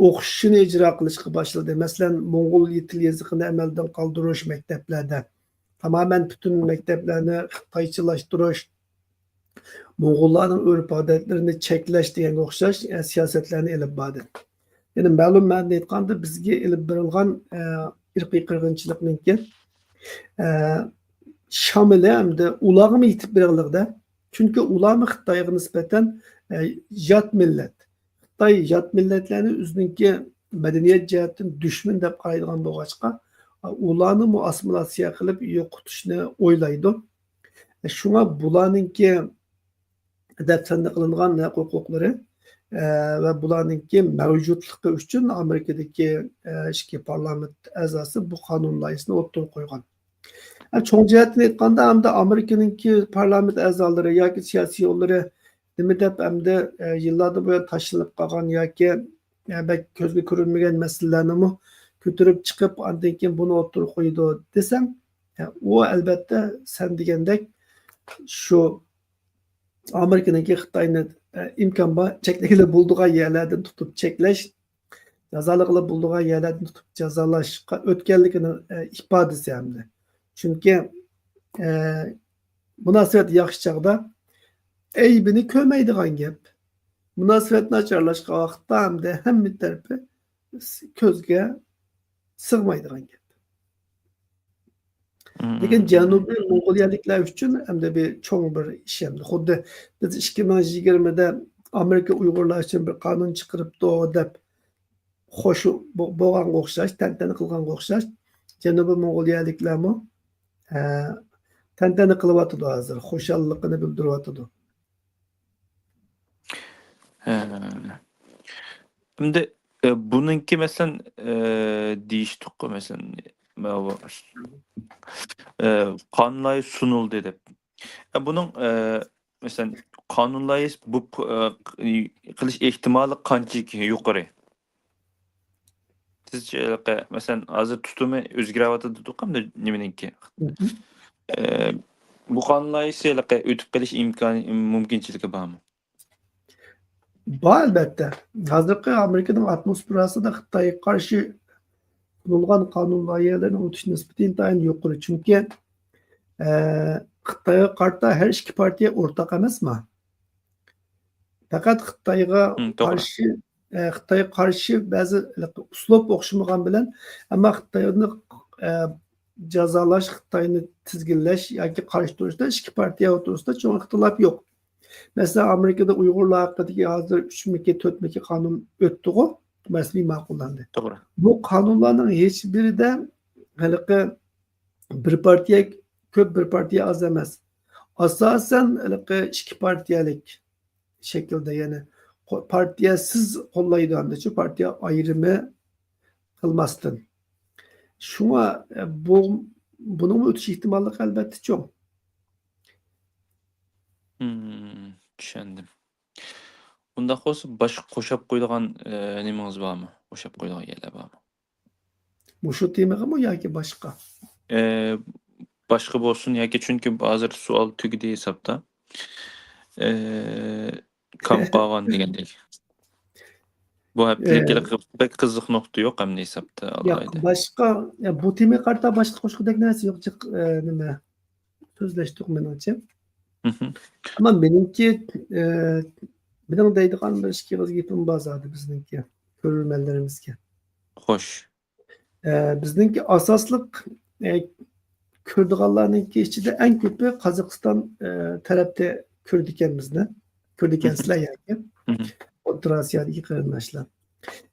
ئوخشىشىنى ئىجرا قىلىشقا باشلىدى. مەسىلەن، موڭغۇل تىل يېزىقىنى ئەمەلدىن قالدۇرۇش مەكتەپلەردە، تامامەن پۈتۈن مەكتەپلەرنى خىتايچىلاشتۇرۇش، موڭغۇللارنىڭ ئۆرپ-ئادەتلىرىنى چەكلەش دېگەنگە ئوخشاش، ئە، سىياسەتلەرنى ئېلىپ باردى. يەنى مەلۇم مەنىدە ئېيتقاندا، بىزگە ئېلىپ بېرىلغان، ئە، ئىرقىي قىرغىنچىلىقنىڭكى، ئە، شامىلى ئەمدى ئۇلارغىمۇ يېتىپ بېرىلىدۇ. چۈنكى ئۇلارمۇ خىتايغا نىسبەتەن، ئە، يات مىللەت. خىتاي يات مىللەتلەرنى ئۆزىنىڭكى مەدەنىيەت جەھەتتىن دۈشمەن دەپ قارايدىغان بولغاچقا، ئۇلارنىمۇ ئاسسىمىلياتسىيە قىلىپ يوقىتىشنى ئويلايدۇ. شۇڭا بۇلارنىڭكى دەپسەندە قىلىنغان ھەق ھوقۇقلىرى، ئە، ۋە بۇلارنىڭكى مەۋجۇتلۇقى ئۈچۈن ئامېرىكىدىكى، ئە، ئىچكى پارلامېنت ئەزاسى بۇ قانۇن لايىھەسىنى ئوتتۇرىغا قويغان. ئە، چوڭ جەھەتتىن ئېيتقاندا، ئەمدى ئامېرىكىنىڭكى پارلامېنت ئەزالىرى ياكى سىياسىيونلىرى نېمە دەپ ئەمدى، ئە، يىللاردىن بۇيان تاشلىنىپ قالغان ياكى، ئە، بەك كۆزگە كۆرۈنمىگەن مەسىلىلەرنىمۇ كۆتۈرۈپ چىقىپ، ئاندىن كېيىن بۇنى ئوتتۇرىغا قويىدۇ دېسەڭ، ئە، ئۇ ئەلبەتتە سەن دېگەندەك شۇ ئامېرىكىنىڭكى خىتاينى، ئە، ئىمكان بار چەكلىگىلى بولىدىغان يەرلەردىن تۇتۇپ چەكلەش، جازالىغىلى بولىدىغان يەرلەردىن تۇتۇپ جازالاشقا ئۆتكەنلىكىنىڭ، ئە، ئىپادىسى ھەمدە. چۈنكى، ئە، مۇناسىۋەت ياخشى چاغدا ئەيىبىنى كۆرمەيدىغان گەپ. مۇناسىۋەت ناچارلاشقان ۋاقىتتا ھەمدە ھەممە تەرىپى كۆزگە سىغمايدىغان گەپ. لېكىن جەنۇبىي موڭغۇلىيەلىكلەر ئۈچۈن ئەمدى بىر چوڭ بىر ئىش ئەمدى. خۇددى بىز ئىككى مىڭ يىگىرمىدە ئامېرىكا ئۇيغۇرلار ئۈچۈن بىر قانۇن چىقىرىپتۇ دەپ خوش بو-، بولغانغا ئوخشاش، تەنتەنە قىلغانغا ئوخشاش، جەنۇبىي موڭغۇلىيەلىكلەرمۇ، ئە، تەنتەنە قىلىۋاتىدۇ ھازىر، خۇشاللىقىنى بىلدۈرۈۋاتىدۇ. ھە. ئەمدى، ئە، بۇنىڭكى، مەسىلەن، ئە، دېيىشتۇققۇ، مەسىلەن، ماۋۇ، ئە، قانۇن لايىھەسى سۇنۇلدى دەپ. ئە، بۇنىڭ، ئە، مەسىلەن، قانۇن لايىھەسى بۇ پ-، ئە، ق-، قىلىش ئېھتىمالى قانچىلىك يۇقىرى؟ سىزچە، ھېلىقى، مەسىلەن، ھازىر تۇتۇمى ئۆزگىرىۋاتىدۇ دېدۇق ئەمدى نېمىنىڭكى؟ مم. ئە، بۇ قانۇن لايىھەسى ھېلىقى ئۆتۈپ قېلىش ئىمكانى، مۇمكىنچىلىكى بارمۇ؟ بار، ئەلۋەتتە. ھازىرقى ئامېرىكىنىڭ ئاتموسفېراسىدا خىتايغا قارشى قىلىنغان قانۇن لايىھەلىرىنىڭ ئۆتۈش نىسبىتى ئىنتايىن يۇقىرى. چۈنكى، ئە، خىتايغا قارىتا ھەر ئىككى پارتىيە ئورتاق ئەمەسما؟ پەقەت خىتايغا مم، توغرا. قارشى، ئە، خىتايغا قارشى بەزى ئۇسلۇب ئوخشىمىغان بىلەن، ئەمما خىتاينى، ئە، جازالاش، خىتاينى تىزگىنلەش ياكى قارشى تۇرۇشتا ئىككى پارتىيە ئوتتۇرىسىدا چوڭ ئىختىلاپ يوق. مەسىلەن، ئامېرىكىدا ئۇيغۇرلار ھەققىدىكى ھازىر ئۈچمىكى، تۆتمىكى قانۇن ئۆتتىغۇ، رەسمىي ماقۇللاندى. توغرا. بۇ قانۇنلارنىڭ ھېچ بىرىدە ھېلىقى بىر پارتىيە كۆپ، بىر پارتىيە ئاز ئەمەس. ئاساسەن ھېلىقى ئىككى پارتىيەلىك شەكىلدە، يەنى قو-، پارتىيەسىز قوللايدۇ، ئەمدىچۇ پارتىيە ئايرىمى قىلماستىن. شۇڭا، ئە، بۇ، بۇنىڭمۇ ئۆتۈش ئېھتىماللىقى ئەلۋەتتە چوڭ. مم، چۈشەندىم. ئۇنداق بولسا باشقا قوشاپ قويىدىغان، ئە، نېمىڭىز بارمۇ؟ قوشاپ قويىدىغان يەرلەر بارمۇ؟ مۇشۇ تېمىغىمۇ ياكى باشقا؟ ئە، باشقا بولسۇن ياكى، چۈنكى ھازىر سوئال تۈگىدى ھېسابتا. ئە، كام قالغان دېگەندەك. بۇ ھەپتىلىك ئە، ھېلىقى بەك قىزىق نۇقتا يوق ئەمدى ھېسابتا، ياق، ئالاھىدە. باشقا، يا، بۇ تېمىغا قارىتا باشقا قوشقۇدەك نەرسە يوق، جىق، ئە، نېمە، سۆزلەشتۇق مېنىڭچە. مھم. ئەمما مېنىڭكى، ئە، مېنىڭ دەيدىغان بىر ئىككى ئېغىز گېپىم بار زادى بىزنىڭكى كۆرۈرمەنلىرىمىزگە. خوش. ئە، بىزنىڭكى ئاساسلىق، ئە، كۆرىدىغانلارنىڭكى ئىچىدە ئەڭ كۆپى قازاقىستان، ئە، تەرەپتە كۆرىدىكەن بىزنى. كۆرىدىكەنسىلەر ياكى مھم. ئوتتۇرا ئاسىيادىكى قېرىنداشلار.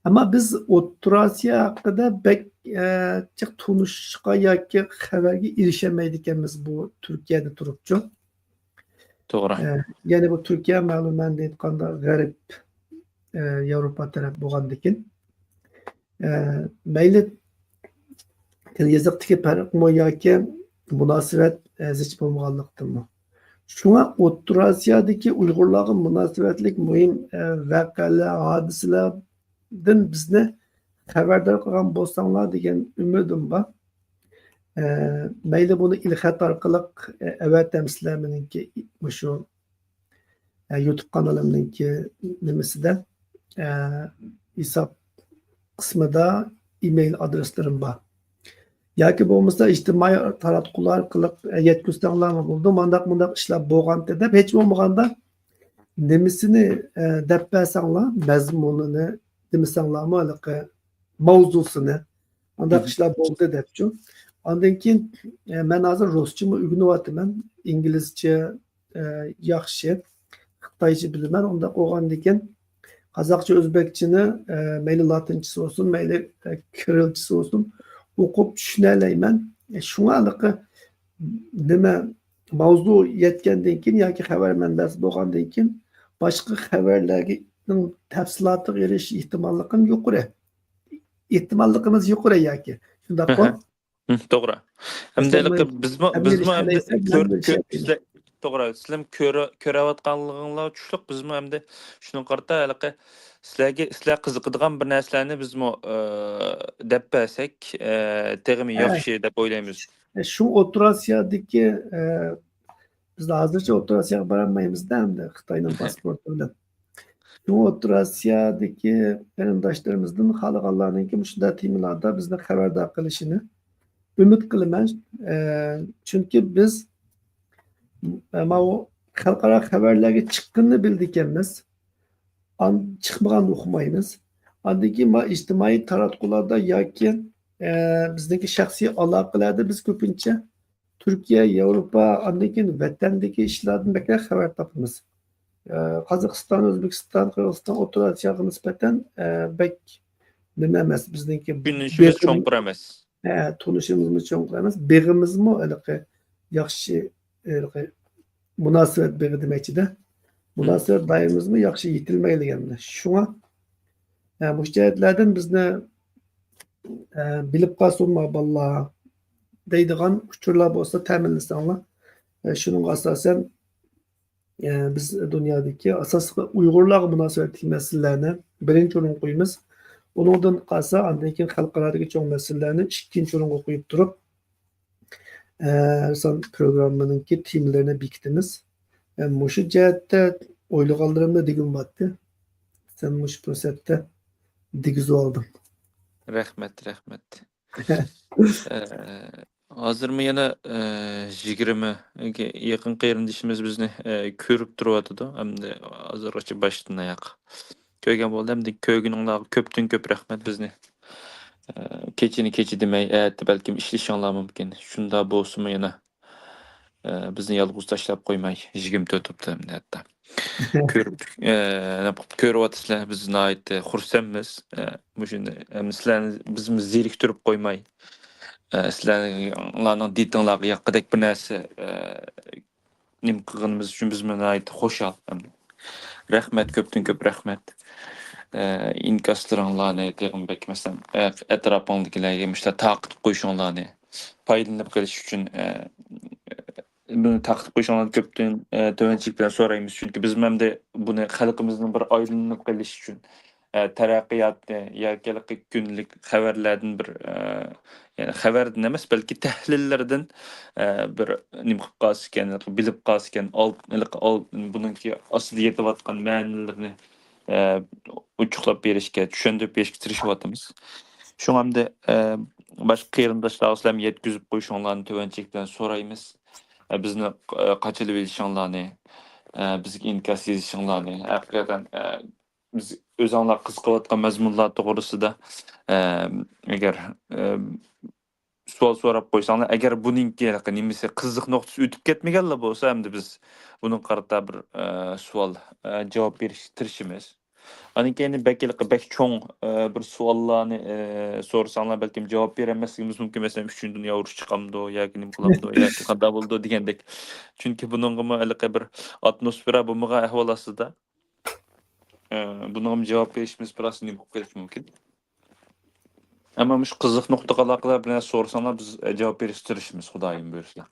ئەمما بىز ئوتتۇرا ئاسىيا ھەققىدە بەك، ئە، جىق تونۇشقا ياكى خەۋەرگە ئېرىشەلمەيدىكەنمىز بۇ تۈركىيەدە تۇرۇپچۇ. توغرا. ئە، يەنى بۇ تۈركىيە مەلۇم مەنىدە ئېيتقاندا غەرب، ئە، ياۋروپا تەرەپ بولغاندىكىن. ئە، مەيلى تىل يېزىقتىكى پەرقمۇ ياكى مۇناسىۋەت، ئە، زىچ بولمىغانلىقتىنمۇ؟ شۇڭا ئوتتۇرا ئاسىيادىكى ئۇيغۇرلارغا مۇناسىۋەتلىك مۇھىم، ئە، ۋەقەلەر، ھادىسىلەردىن بىزنى خەۋەردار قىلغان بولساڭلار دېگەن ئۈمىدىم بار. ئە، مەيلى بۇنى ئېلخەت ئارقىلىق، ئە، ئەۋەتەمسىلەر مېنىڭكى مۇشۇ، ئە، يۇتۇب قانىلىمنىڭكى نېمىسىدە، ئە، ھېساب قىسمىدا ئىمېيل ئادرېسلىرىم بار. ياكى بولمىسا ئىجتىمائىي تاراتقۇلار ئارقىلىق، ئە، يەتكۈزسەڭلارمۇ بولىدۇ. مانداق، مۇنداق ئىشلار بولغانتى دەپ، ھېچ بولمىغاندا نېمىسىنى، ئە، دەپ بەرسەڭلار، مەزمۇنىنى دېمىسەڭلارمۇ، ھېلىقى ماۋزۇسىنى، مانداق مھم. ئىشلار بولدى دەپچۇ. ئاندىن كېيىن، ئە، مەن ھازىر رۇسچىمۇ ئۆگىنىۋاتىمەن، ئىنگلىزچە، ئە، ياخشى، خىتايچە بىلىمەن. ئۇنداق بولغاندىكىن قازاقچە، ئۆزبېكچىنى، ئە، مەيلى لاتىنچىسى بولسۇن، مەيلى، ئە، كىرىلچىسى بولسۇن، ئوقۇپ چۈشىنەلەيمەن. ئە، شۇڭا ھېلىقى نېمە، ماۋزۇ يەتكەندىن كېيىن ياكى خەۋەر مەنبەسى بولغاندىن كېيىن باشقا خەۋەرلەرنىڭ تەپسىلاتىغا ئېرىشىش ئېھتىماللىقىم يۇقىرى. ئېھتىماللىقىمىز يۇقىرى ياكى. شۇنداققۇ؟ ھە، توغرا. ئەمدى ھېلىقى بىزمۇ، بىزمۇ ئەمدى كۆر-، كۆر-، سىلەر، توغرا، سىلەر كۆرە-، كۆرەۋاتقانلىقىڭلار چۈشلۈك، بىزمۇ ئەمدى شۇنىڭغا قارىتا ھېلىقى سىلەرگە، سىلەر قىزىقىدىغان بىر نەرسىلەرنى بىزمۇ، ئە، دەپ بەرسەك، ئە، تېخىمۇ ھە. ياخشى دەپ ئويلايمىز. ئە، شۇ ئوتتۇرا ئاسىيادىكى، ئە، بىز ھازىرچە ئوتتۇرا ئاسىياغا بارالمايمىز-دە، ئەمدى خىتاينىڭ پاسپورتى بىلەن. شۇڭا ئوتتۇرا ئاسىيادىكى قېرىنداشلىرىمىزدىن خالىغانلارنىڭكى مۇشۇنداق تېمىلاردا بىزنى خەۋەردار قىلىشىنى ئۈمىد قىلىمەن. ئە، چۈنكى بىز، ئە، ماۋۇ خەلقئارا خەۋەرلەرگە چىققىنىنى بىلىدىكەنمىز. ئان-، چىقمىغاننى ئۇقمايمىز. ئاندىن كېيىن مانا ئىجتىمائىي تاراتقۇلاردا ياكى، ئە، بىزنىڭكى شەخسىي ئالاقىلەردە بىز كۆپىنچە تۈركىيە، ياۋروپا، ئاندىن كېيىن ۋەتەندىكى ئىشلاردىن بەكرەك خەۋەر تاپىمىز. ئە، قازاقىستان، ئۆزبېكىستان، قىرغىزىستان ئوتتۇرا ئاسىياغا نىسبەتەن، ئە، بەك نېمە ئەمەس، بىزنىڭكى تونۇشىمىز بېغىم-، چوڭقۇر ئەمەس. ئە، تونۇشىمىزمۇ چوڭقۇر ئەمەس. بېغىمىزمۇ ھېلىقى ياخشى ئە، مۇناسىۋەت بېغى دېمەكچىدە. مۇناسىۋەت دائىرىمىزمۇ ياخشى يېتىلمەيدىكەن. شۇڭا، ئە، مۇشۇ جەھەتلەردىن بىزنى، ئە، بىلىپ قالسۇنما بالىلار دەيدىغان ئۇچۇرلار بولسا تەمىنلىسەڭلار. ئە، شۇنىڭغا ئاساسەن، ئە، بىز دۇنيادىكى ئاساسلىق ئۇيغۇرلارغا مۇناسىۋەتلىك مەسىلىلەرنى بىرىنچى ئورۇنغا قويىمىز. ئۇنىڭدىن قالسا، ئاندىن كېيىن خەلقئارادىكى چوڭ مەسىلىلەرنى ئىككىنچى ئورۇنغا قويۇپ تۇرۇپ، ئە، ھەر سان پروگراممىنىڭكى تېمىلىرىنى بېكىتىمىز. ئە، مۇشۇ جەھەتتە ئويلىغانلىرىمنى دېگۈم بارتتى. سەن مۇشۇ پۇرسەتتە دېگۈزۈۋالدىڭ. رەھمەت، رەھمەت. ئە، ھازىرمۇ يەنە، ئە، يىگىرمە يېقىن قېرىندىشىمىز بىزنى، ئە، كۆرۈپ تۇرۇۋاتىدۇ. ئەمدى ھازىرغىچە باشتىن ئاياق كۆرگەن بولدى. ئەمدى كۆرگىنىڭلارغا كۆپتىن كۆپ رەھمەت بىزنى. ئە، كېچىنى كېچە دېمەي، ئەتە بەلكىم ئىشلىشىڭلار مۇمكىن. شۇنداق بولسىمۇ يەنە، ئە، بىزنى يالغۇز تاشلاپ قويماي، يىگىرمە تۆت بوپتۇ ئەمدى ھەتتا. كۆرۈپ، ئە، كۆرۈۋاتىسىلەر، بىز ناھايىتى خۇرسەنمىز. ئە، مۇشۇنى، ئە، سىلەرنى بىزمۇ زېرىكتۈرۈپ قويماي، ئە، سىلەرنىڭ دىتىڭلارغا ياققۇدەك بىر نەرسە، ئە، نېمە قىلغىنىمىز ئۈچۈن بىزمۇ ناھايىتى خۇشال. رەھمەت، كۆپتىن كۆپ رەھمەت. ئە، ئىنكاسلىرىڭلارنى تېخىمۇ بەك، مەسىلەن، ئە، ئەتراپىڭدىكىلەرگە مۇشۇنداق تارقىتىپ قويۇشۇڭلارنى، پايدىلىنىپ قېلىش ئۈچۈن، ئە، بۇنى تارقىتىپ قويۇشۇڭلارنى كۆپتىن، ئە، تۆۋەنچىلىك بىلەن سورايمىز. چۈنكى بىزمۇ ئەمدى بۇنى خەلقىمىزنىڭ بىر ئايلىنىپ قېلىشى ئۈچۈن، ئە، تەرەققىياتنى ياكى ھېلىقى كۈندىلىك خەۋەرلەردىن بىر، ئە، يەنى خەۋەردىن ئەمەس، بەلكى تەھلىللەردىن، ئە، بىر نېمە قىلىپ قالسىكەن، بىلىپ قالسىكەن، ئال-، ھېلىقى ئال-، بۇنىڭكى ئاستىدا يېتىۋاتقان مەنىلىرىنى، ئە، ئوچۇقلاپ بېرىشكە، چۈشەندۈرۈپ بېرىشكە تىرىشىۋاتىمىز. شۇڭا ئەمدى، ئە، باشقا قېرىنداشلارغا سىلەرمۇ يەتكۈزۈپ قويۇشۇڭلارنى تۆۋەنچىلىك بىلەن سورايمىز. ئە، بىزنى، ئە، قاچىلىۋېلىشىڭلارنى، ئە، بىزگە ئىنكاس يېزىشىڭلارنى، ھەقىقەتەن، ئە، بىز ئۆزۈڭلار قىزىقىۋاتقان مەزمۇنلار توغرىسىدا، ئە، ئەگەر، ئە، سوئال سوراپ قويساڭلار، ئەگەر بۇنىڭكى نېمىسى، قىزىق نۇقتىسى ئۆتۈپ كەتمىگەنلا بولسا، ئەمدى بىز بۇنىڭغا قارىتا بىر، ئە، سوئال، ئە، جاۋاب بېرىشكە تىرىشىمىز. ئاندىن كېيىن بەك ھېلىقى بەك چوڭ، ئە، بىر سوئاللارنى، ئە، سورىساڭلار، بەلكىم جاۋاب بېرەلمەسلىكىمىز مۇمكىن. مەسىلەن، ئۈچىنچى دۇنيا ئۇرۇشى چىقامدۇ ياكى نېمە قىلامدۇ ياكى قانداق بولىدۇ دېگەندەك. چۈنكى بۇنىڭغىمۇ ھېلىقى بىر ئاتموسفېرا بولمىغان ئەھۋال ئاستىدا، ئە، بۇنىڭغىمۇ جاۋاب بېرىشىمىز بىر ئاز نېمە بولۇپ قېلىشى مۇمكىن. ئەمما مۇشۇ قىزىق نۇقتىغا ئالاقىدار بىر نەرسە سورىساڭلار، بىز، ئە، جاۋاب بېرىشكە تىرىشىمىز، خۇدايىم بۇيرۇسا.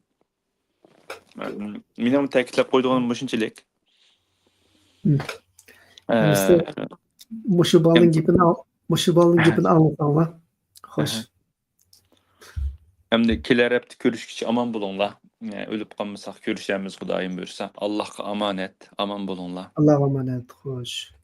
مېنىڭ تەكىتلەپ قويىدىغىنىم مۇشۇنچىلىك. مم. ئە، مۇشۇ بالىنىڭ ئەم- گېپىنى ئاڭ-، مۇشۇ بالىنىڭ گېپىنى ئاڭلىساڭلار. خوش. ئەمدى كېلەر ھەپتە كۆرۈشكىچە ئامان بولۇڭلار. ئە، ئۆلۈپ قالمىساق كۆرۈشەرمىز، خۇدايىم بۇيرۇسا. ئاللاھقا ئامانەت، ئامان بولۇڭلار. ئاللاھقا ئامانەت، خوش.